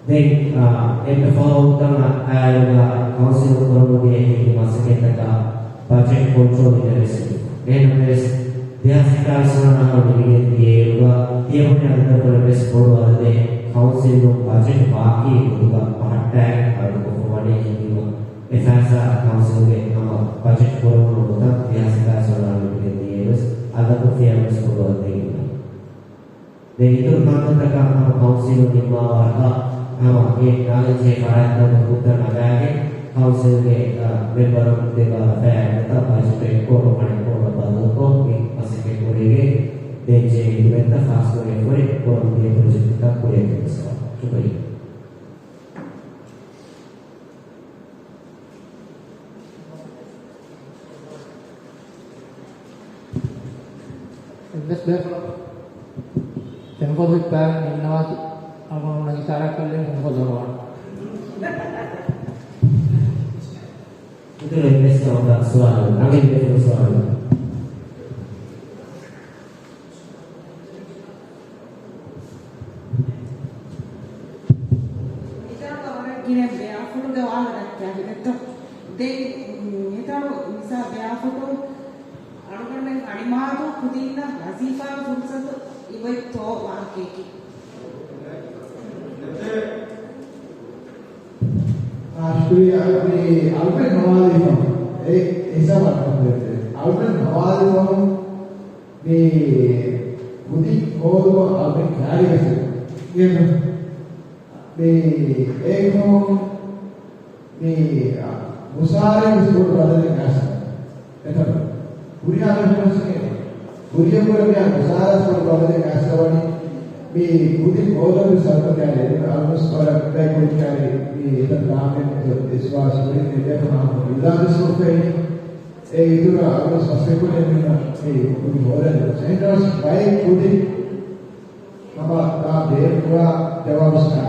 ދެން، އާ، އެންމެ ފަހު އޮތްކަމަށް އާއިރުގަ ކައުންސިލުން ކުރަމުންދިޔަ ހިންގި މަސައްކަތްތަކާ ބަޖެޓް ކޮންޓްރޯލް އިންނަވެސް. އެހެންނަމަވެސް، ދެހާސް އެކާވީސް ވަނަ އަހަރު ނިމިގެން ދިޔައިރުގަ ތިޔަބުނި އަދަދަކުން ވެސް ބޮޑު އަދަދެއް ކައުންސިލުން ބަޖެޓް ބާކީ ގޮތުގަ ބަހައްޓާގެން އަޅުގަނޑު ކޮށްފަ ވަނީ ހިންގީމަ. އެ ފައިސާ ކައުންސިލްގެ ހަމަ ބަޖެޓް ކުރެވުނު ގޮތަށް ދެހާސް އެކާވީސް ވަނަ އަހަރު ނިމިގެން ދިޔައިރުވެސް އަދަދަކުން ފިޔަވަޅުވެސް ކުރުވަންދެން އިންނަ. ދެން އިތުރު ކަންތައްތަކަށް ހަމަ ކައުންސިލުން ނިންމާ ވަރަކަށް ހަމަ އެ ނާލެންޖެހޭ ފަރާތްތަކުގެ ހުއްދަ ނަގާގެން ކައުންސިލްގެ، އަ، މެމްބަރުން ދެބާ ފައިތަކަށް ބަޖެޓު އެއްކޮށް އަނެއްކޮށް ބަދަލުކޮށް މި މަސައްކަތް ކުރެވިގެން ދެން ޖެހޭ ހިދުމަތްތައް ފާސްކުރެވިފައި ކުރަމުންދިޔަ ޕްރޮޖެކްޓްތައް ކުރިއަށް ގެންދަވާ. ޝުކުރިއްޔާ. އެއްވެސް ބޭފުޅަކު ފެންފޮދު ހިއްޕާގެން އިންނަވާތި އަޅުގަނޑު އިޝާރާތްކޮށްލި ފެންފޮދު އަރުވާނެ. އިތުރު އެއްވެސް ކަމަކަށް ސުވާލު، ރަނގަޅު ބޭފުޅު ސުވާލު. މިތާގަ ވަރަށް ގިނަ ބެއާފުޅުގެ ވާހަކަ ދައްކާ ހިތަށްތޯ. ދެން، މިތަނު މިސާ ބެއާފުޅު އަޅުގަނޑުމެން އަނިމާދޫ ކުދިންނަށް ވަޒީފާގެ ފުރުސަތު އިވޮތްތޯ ވާހަކައަކީ. އާ، ޝުކުރިއްޔާ. މި އަޅުގަނޑު ހަވާލުވި ފަހުން، އެ ހިސާބަށް އަޅުގަނޑު ހަވާލުވި ފަހުން، މި ކުދިން ހޯދުމަށް އަޅުގަނޑު ކާރިވެސް މި އޭގެ ފަހުން މި، އާ، މުސާރައިން ސްކޫލް ބަދަލެއް ގާސް. އެތަން ހުރިހާ މީހުން ވެސް ކިޔޭ. ކުރިއަށް ކުރެ މިއާ މުސާރަ ސްކޫލް ބަދަލެއް ގާސް ވަނީ. މި ކުދިން ބޯލަން ސަރުކަތާ އެދުނު އަލްމަސް ވަރަށް ގައި ކުރިކާރި މި އެތަން ދާމެން އިސްވާސް ކުރިން ދެފަ މާ އިލާދިސް ކޮށްފައިނީ. އެ އިތުރަށް އަލްމަސް ފަސް ކުރެ މިނަ މި ކުދި ހޯދަން ސެންޓަރސް ބައެއް ކުދި ހަމަ ދާ ބޭރުގާ ޖަވާބު ސާ.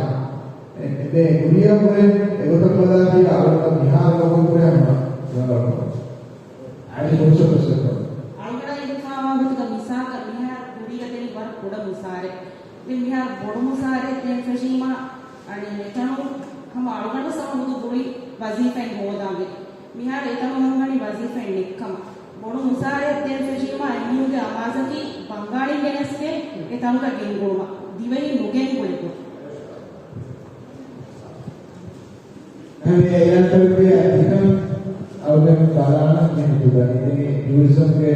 އެ، އެ، ކުރިއަށް ކުރެ، އެގޮތަށް ބަލާތީ އަޅުގަނޑަށް މިހާރު ގަބޫލު ކުރޭ ހަމަ ޖަވާބު. އަދި ފުރުސަތު ސައްތަ. އަޅުގަނޑަށް އެނގިފާވާ ގޮތުގަ މިސާލަކަށް މިހާރު ކުރީގަ ދެނީ ވަރަށް ކުޑަ މުސާރަ. ދެން މިހާރު ބޮޑު މުސާރައެއް ދޭން ފެށީމާ، އަނެއް އެތަނުން ހަމަ އަޅުގަނޑު ސަމަހުދު ގުޅި ވަޒީފައެއް ހޯދާންވީ. މިހާރު އެތަނުން ހަމަ ވަޒީފައެއް ނެތްކަމަށް. ބޮޑު މުސާރައެއް ދޭން ފެށީމާ އެމީހުންގެ އަމާޒަކީ ބަންގާޅިން ގެނެސްގެން އެ ތަނުގަ ގެންގުޅުމަށް. ދިވެހިން ނުގެންގުޅޭ ގޮތަށް. އެހެންވެ އެއާ ތަރުބިޔާ އެކަން އަޅުގަނޑު ބަލާނަން މި ހިތުގަ ނިދިގެ ޓޫރިޒަމްގެ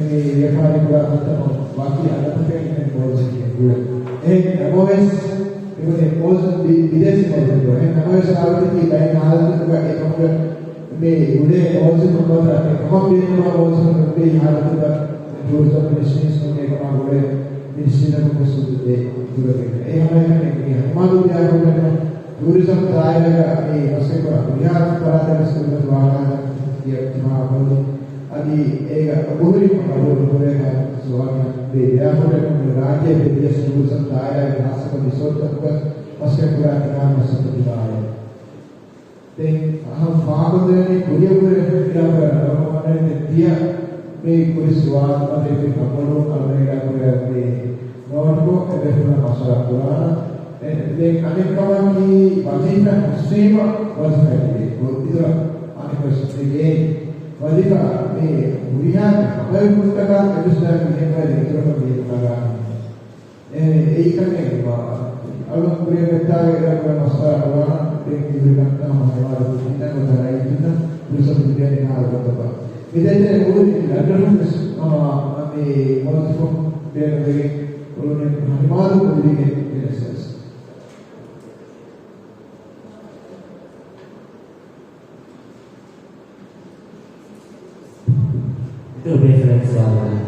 މި ވިޔަފާރި ކުރާ ކަންތައް ވަކި އަދަދަކަށް އިންނަނީ މޯލްޑިވްސް ކިޔަން ގުޅޭ. އެހެން ނަމަވެސް، މިވަނީ މޯލްޑިވްސް ބި-، ބިދޭސީ މޯލްޑިވްސް. އެހެން ނަމަވެސް ރާވަތަކީ ބައެއް ހާލަތުގަ އެކަމުގަ މި ގުޅޭ މޯލްޑިވްސް ކަމަށް ކަމަށް ބޭނުންވާ މޯލްޑިވްސް ނުދޭ ހާލަތުގަ ޓޫރިޒަމް މިނިސްޓްރީން އެކަމާ ގުޅޭ މިނިސްޓްރީން ވެސް އެ ދުރަކެއް. އެހެން މި ހަނިމާދޫ ބިޔާފުޅުގަ ޓޫރިޒަމް ދާއިރާގަ މި މަސައްކަތް ކުރާ ހުރިހާ ފަރާތެއް ވެސް ކުރިމަތި ވާހަކަ ތިޔަ ތިމާ އަބަދު އަދި އޭގަ ބޮހުރި އަބުރު ނުކުރޭ ސުވާލު ބޭ ބިޔާފުޅެއް ރާއްޖޭ ބެދިޔަސް ޓޫރިޒަމް ދާއިރާގެ ހާއްސަކޮށް ރިސޯޓްތަކުގަ މަސައްކަތް ކުރާ ތިމާ މަސައްކަތު ދިމާވޭ. ދެން އަހަން ފާހަގަކޮށްދޭނީ ކުރިއަށްވުރެ އިރާކުރާ ނަރުމަންނެ ތިޔަ މި ކުރި ސުވާލު މަތި ކަންބޮޑު އަޅުގަނޑު އިރާކުރާ ނޯޓްބުކް އެބޭފުޅުން މަޝްވަރާ ކުރާނަ. އެ، ދެން އަނެއް ކަމަކީ ވަޒީފާ ހުސްވީމަ ވަޒީފާ ދިގޭ. އިތުރަށް އަނެއް ކޮށް ދިގޭ. ވަޒީފާ މި ހުރިހާ ހަމައެކު ހުއްޓަކާ އެ ވިސްނާ މިހެން ވަރެ އިތުރަކަށް މިހެން ނަގާނެ. އެ، އެއީ ކަންނޭނގެ މާ. އަޅުގަނޑު ކުރިއަށް ވެއްޓާގެ އެ ކުރި މަސްވަރާ ކުރާނަ. ދެން ތިހުރި ކަންތައް ހަމަ ހިމާދު ކުރިން ނަގަ ތަރައި ތިންނަ ފުރުސަތު ދިޔަނީ ހާރު ގޮތަކަށް. މިދެން އެ މުޅި ލަންޑަނުން ވެސް މަ-، މަ-، މި މުވައްޒަފުން ބޭނުންވެގެން އުޅުނެ ހަނިމާދު ކުރިގެން ގެނެސް ވެސް. އިތުރު ބޭފުޅެއް ސުވާލު.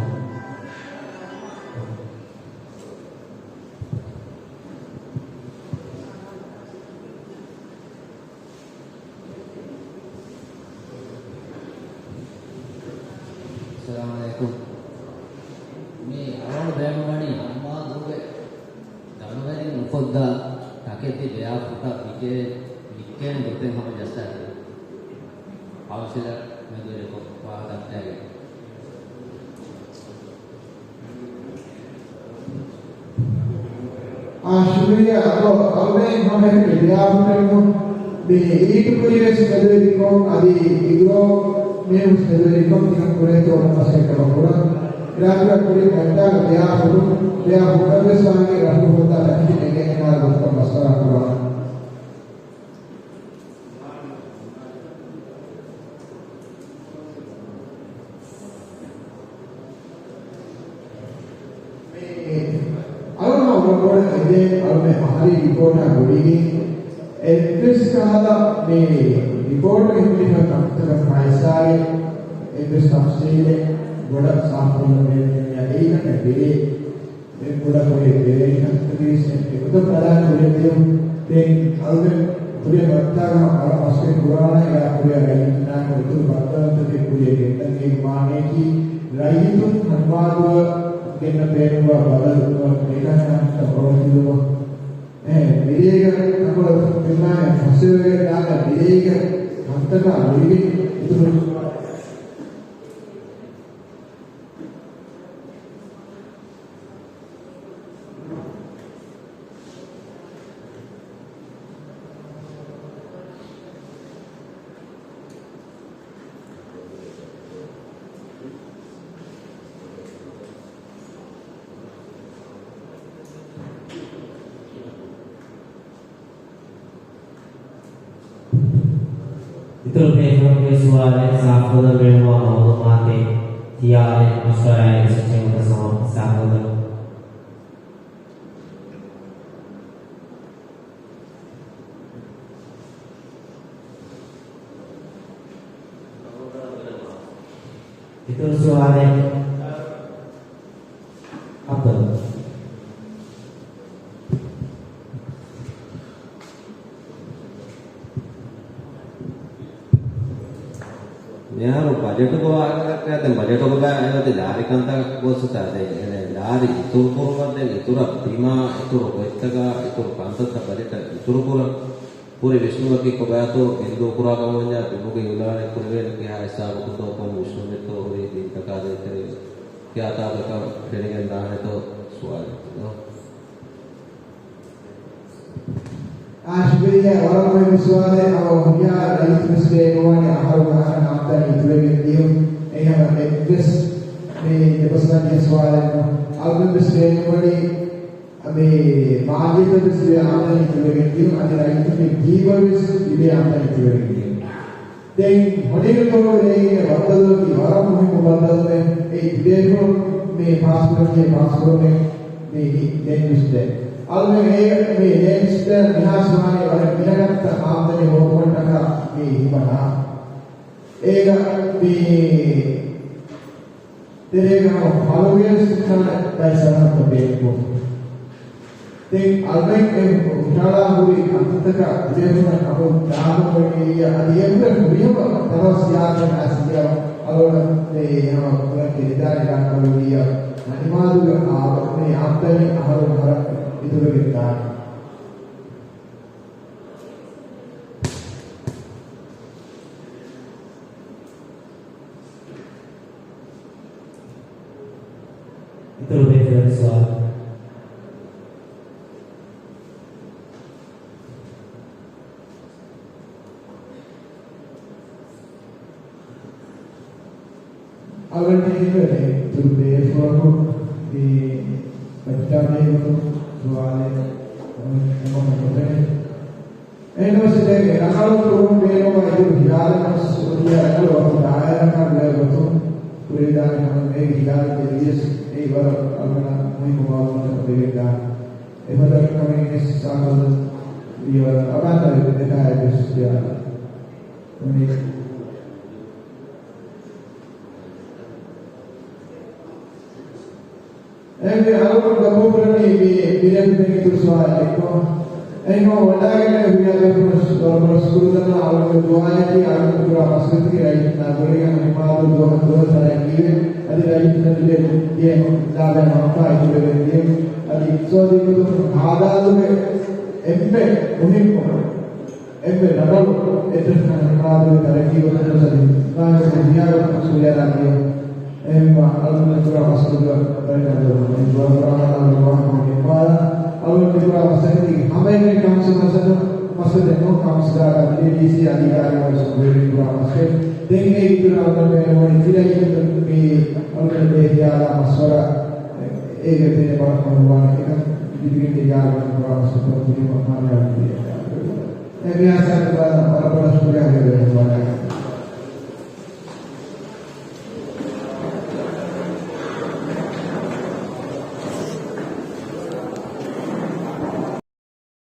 އައްސަލާމު ޢަލައިކުމް. މި އަޅުގަނޑު ބޭނުންވަނީ ހަނިމާދުގެ ދަނޑުވެރިން އުފައްދާ ތަކެތި ބެއާފުޅުތައް ވިކޭ-، ވިއްކޭނެ ގޮތެއް ހަމަ ޖައްސާދޭ. ކައުންސިލަށް މެދުވެރިކޮށް ފާހަގަކޮށްދޭނެ. އާ، ޝުކުރިއްޔާ. އަޅު-، އަޅުގަނޑު ހަމައެކަނި ބިޔާފުޅެއްނު މި އީޓު ކުރިވެސް މެދުވެރިކޮށް، އަދި އިގްރޯ މީހުން މެދުވެރިކޮށް ތިކަން ކުރޭތޯ މަސައްކަތް ކުރަން. އިރާދަކުރެ ކުރި ގައްޓާގެ ބިޔާފުޅު، ބިޔާފުޅުތައް ވެސް ވާނީ ރަށު ހޯދާ ތަކެތި ނެގޭނެ ހާލު ގޮތަކަށް މަޝްވަރާ ކުރާނަން. އަޅުގަނޑު ރިޕޯޓަށް އެދޭ އަޅުގަނޑު އަހަރީ ރިޕޯޓާ ގުޅިގެން އެއްވެސް ކަހަލަ މި ރިޕޯޓުގެ ހިމެނިފަ ކަންތަކަށް ފައިސާގެ އެއްވެސް ތަފްސީލެއް ބޮޑަށް ސާފުކޮށްލަން ބޭނުމެއް ނެތް. އެއީ ކަމެއް ވެރި އެ ކުޑަކޮށް ދެވޭނެ ކަންތަކެއް އެގޮތަށް ބަލާ ކުރިއަށް ދިޔުން. ދެން އަޅުގަނޑު ކުރިއަށް ވައްތާގަ އަޅަ މަސައްކަތް ކުރާނަ އެއާ ކުރިއަށް ރައްޔިތުންނާ އިތުރު ބައްދަލުތަކެއް ކުރިއަށް ގެންދަން. އޭގެ މާނަޔަކީ ރައްޔިތުން ހަނިމާދުއަށް ގެންނަ ބޭނުންވާ ބަދަލު ނުވަތަ އެކަންކަންތައް އޮޅުތިލުމަށް. އެ މިރޭގަ ތަންކޮޅެއް ފެންނާނެ ފަސޭހަވެގެން ދާނެ މިރޭގަ ކަންތަކާ ގުޅިގެން އިތުރު އިތުރު ބޭފުޅުންގެ ސުވާލެއް ސާފުކޮށްލަން ބޭނުންވާ މައުލޫމާތެއް ތިޔާލެއް މަޝްވަރާއެއް ވެސް އެއްޗެއް ނުވަތަ ސަމާ ސާފުކޮށްލަން. އިތުރު ސުވާލެއް؟ އަބްދުﷲ. މިހާރު ބަޖެޓުގެ ވާހަކަ ދައްކާ، ދެން ބަޖެޓުގަ އެއޮތީ ލާރި ކަންތައް ގޮސް ތާ، ދެން ލާރި އިތުރު ކުރުމަށް، ދެން އިތުރަށް ބިމާ، އިތުރު ގޮތްތަކާ، އިތުރު ކަންތައްތައް ބަޖެޓަށް އިތުރު ކުރަން. ހުރި ވިސްނުމަކީ ކޮބާތޯ ބިންދޫ ކުރާ ކަމަށް ވަންޏާ ބިމުގެ އިމްލާނެއް ކުރެވޭނެ ކިހާ ހިސާބަކުންތޯ ކޮން ވިސްނުމެއްތޯ ހުރީ ބިންތަކާ ދޭތެރޭ ކިޔާ ތާކަކަށް ފެނިގެން ދާނެތޯ ސުވާލެއް ދޯ؟ އާ، ޝުކުރިއްޔާ ވަރަށް މުހިއްމު ސުވާލެއް. ހަމަ ހުރިހާ ރައްޔިތުން ވެސް ބޭނުންވާނެ އަހަރުގެ އަހަރަށް އާމްދަނީ އިތުރުވެގެން ދިޔުން. އެހެން ހަމަ އެއްވެސް މި ދެބަސްވަން ދިހަ ސުވާލެއް ނޫން. އަޅުގަނޑު ވެސް ބޭނުންވަނީ މި މާލިޔަތަށް ވެސް ލިބޭ އާމްދަނީ އިތުރުވެގެން ދިޔުން، އަދި ރައްޔިތުންގެ ޖީބަށް ވެސް ލިބޭ އާމްދަނީ އިތުރުވެގެން ދިޔުން. ދެން ހޮނިރުތޯ ރޭގެ ބައްދަލުވަކީ ވަރަށް މުހިއްމު ބައްދަލުމެއް. އެ ތިބޭފުޅުން މި ޕާސްކުރަންޖެހޭ ޕާސްކުރުމެއް މި ލޭންޑް ޔޫސް ޑޭ. އަޅުމެން އެ މި ލޭންޑް ޔޫސް ޑޭ މިހާސް ވާނީ ވަރަށް ގިނަގަންތަ ހާމްދަނީ ހޯދުމަށްޓަކާ މި ހިމަނާ. އޭގަ މި ތެރޭގަ ހަމަ ފަޅުގެ ސިކާނެ ބައި ސަރަހައްދަ ބޭނުން. ދެން އަޅުމެން އެ ހުށަހަޅާ ހުރި އަންތަކަށް ތިބޭފުޅުން ހަމަ ދާން އޮތް އިއްޔާ އަދި އެކުރެ ހުރިހަމަ ތަނަވަސް ޔާދެއް އަސް އިއްޔާ އަޅުގަނޑު އެ ހަމަ ކުރަން ކެރިދާނެ ގާތްކޮޅު އިއްޔާ އަނިމާދުގެ އާ މި އާމްދަނީ އަހަރު އަހަރަށް އިތުރުވެގެން ދާނެ. އިތުރު ބޭފުޅުން ސުވާލު. އަޅުގަނޑު އިތުރު ބޭފުޅަކު މި ބައްޗާ ބޭފުޅުން ސުވާލެއް އެންމެ ނުފެނޭ. އެހެންވެސް ދެން އެ ނަކަލު ކުރުން ބޭނުންވާ އިތުރު ހިޔާލެއް ވެސް އޮތީ އަދި އަޅު ވަކި ދާއިރާއަކާ ގުޅޭ ގޮތުން ކުރެވިދާނެ ހަމަ މޭގެ ހިޔާލު ދެވިޔަސް އެއީ ވަރަށް އަޅުގަނޑަށް މުހިއްމު މައުލޫމާތަކަށް ވެގެންދާނެ. އެފަދަ ކަމެއް ވެސް ސާކަލް ވިޔަވަރަށް އަބާން ދެކާ އެއްވެސް ހިޔާލެއް ނުވޭ. އެހެންވެ އަޅުގަނޑު ގަބޫލުކުރަނީ މި ބިރެން ދެން އިތުރު ސުވާލެއް ކޮށް. އެހެން ވަޑައިގެން ހުރިހާ ބޭފުޅުން ވަރަށް ބޮޑަށް ޝުކުރު ދަންނަވަން. އަޅުގަނޑު ދުޢާއަކީ އަޅުގަނޑު ކުރާ މަސައްކަތަކީ ރައްޔިތުންނާ ގުޅިގެން އަނިމާދު ދުވަހަށް ދުވަހަށް ތަރައްގީވެ، އަދި ރައްޔިތުންނަށް ލިބޭ ލާބައި މަންފާ އިތުރުވެގެން ދިޔަ، އަދި އިޤްތިޞާދީ ގޮތުން ހާދާލުގެ އެންމެ މުހިއްމު އެންމެ ރަނގަޅު އެއްޗަކަށް އަނިމާދުގެ ތަރައްގީ ގޮތުން ވެސް އަދި ހިމާޔަތު ހިޔާވަތަކަށް ސުވިޔާރާ ދިޔަ. އެހެންވީމާ އަޅުގަނޑު ކުރާ މަސައްކަތުގަ ދަރިން އަދަދު ދުވަހު ވަރަށް ވަރަށް ވަރަށް ވަރަށް ވަރަށް އަޅުގަނޑު ކުރާ މަސައްކަތަކީ ހަމައެކަނި ކައުންސިލް މަސައްކަތު، މަސައްކަތެއް ނޫން، ކައުންސިލާ އަދި ޑީސީ އަދި އިދާރީ ވަރަށް ސުކުރެވި ކުރާ މަސައްކަތެއް. ދެން އެ އިތުރަށް އަޅުގަނޑު ބޭނުންވަނީ ތި ރައްޔިތުން މި އަޅުގަނޑު ބޭ ހިޔާލާ މަޝްވަރާ އޭގެ ތެރޭ ބަރަކަށް ވާނެ އެކަން ލިބިގެން އެ އަޅުގަނޑު ކުރާ މަސައްކަތު ކުރީމަ ކާމިޔާބު ވެއެވެ. އެ މިހާ ސާކަލް ވަރަށް ބޮޑަށް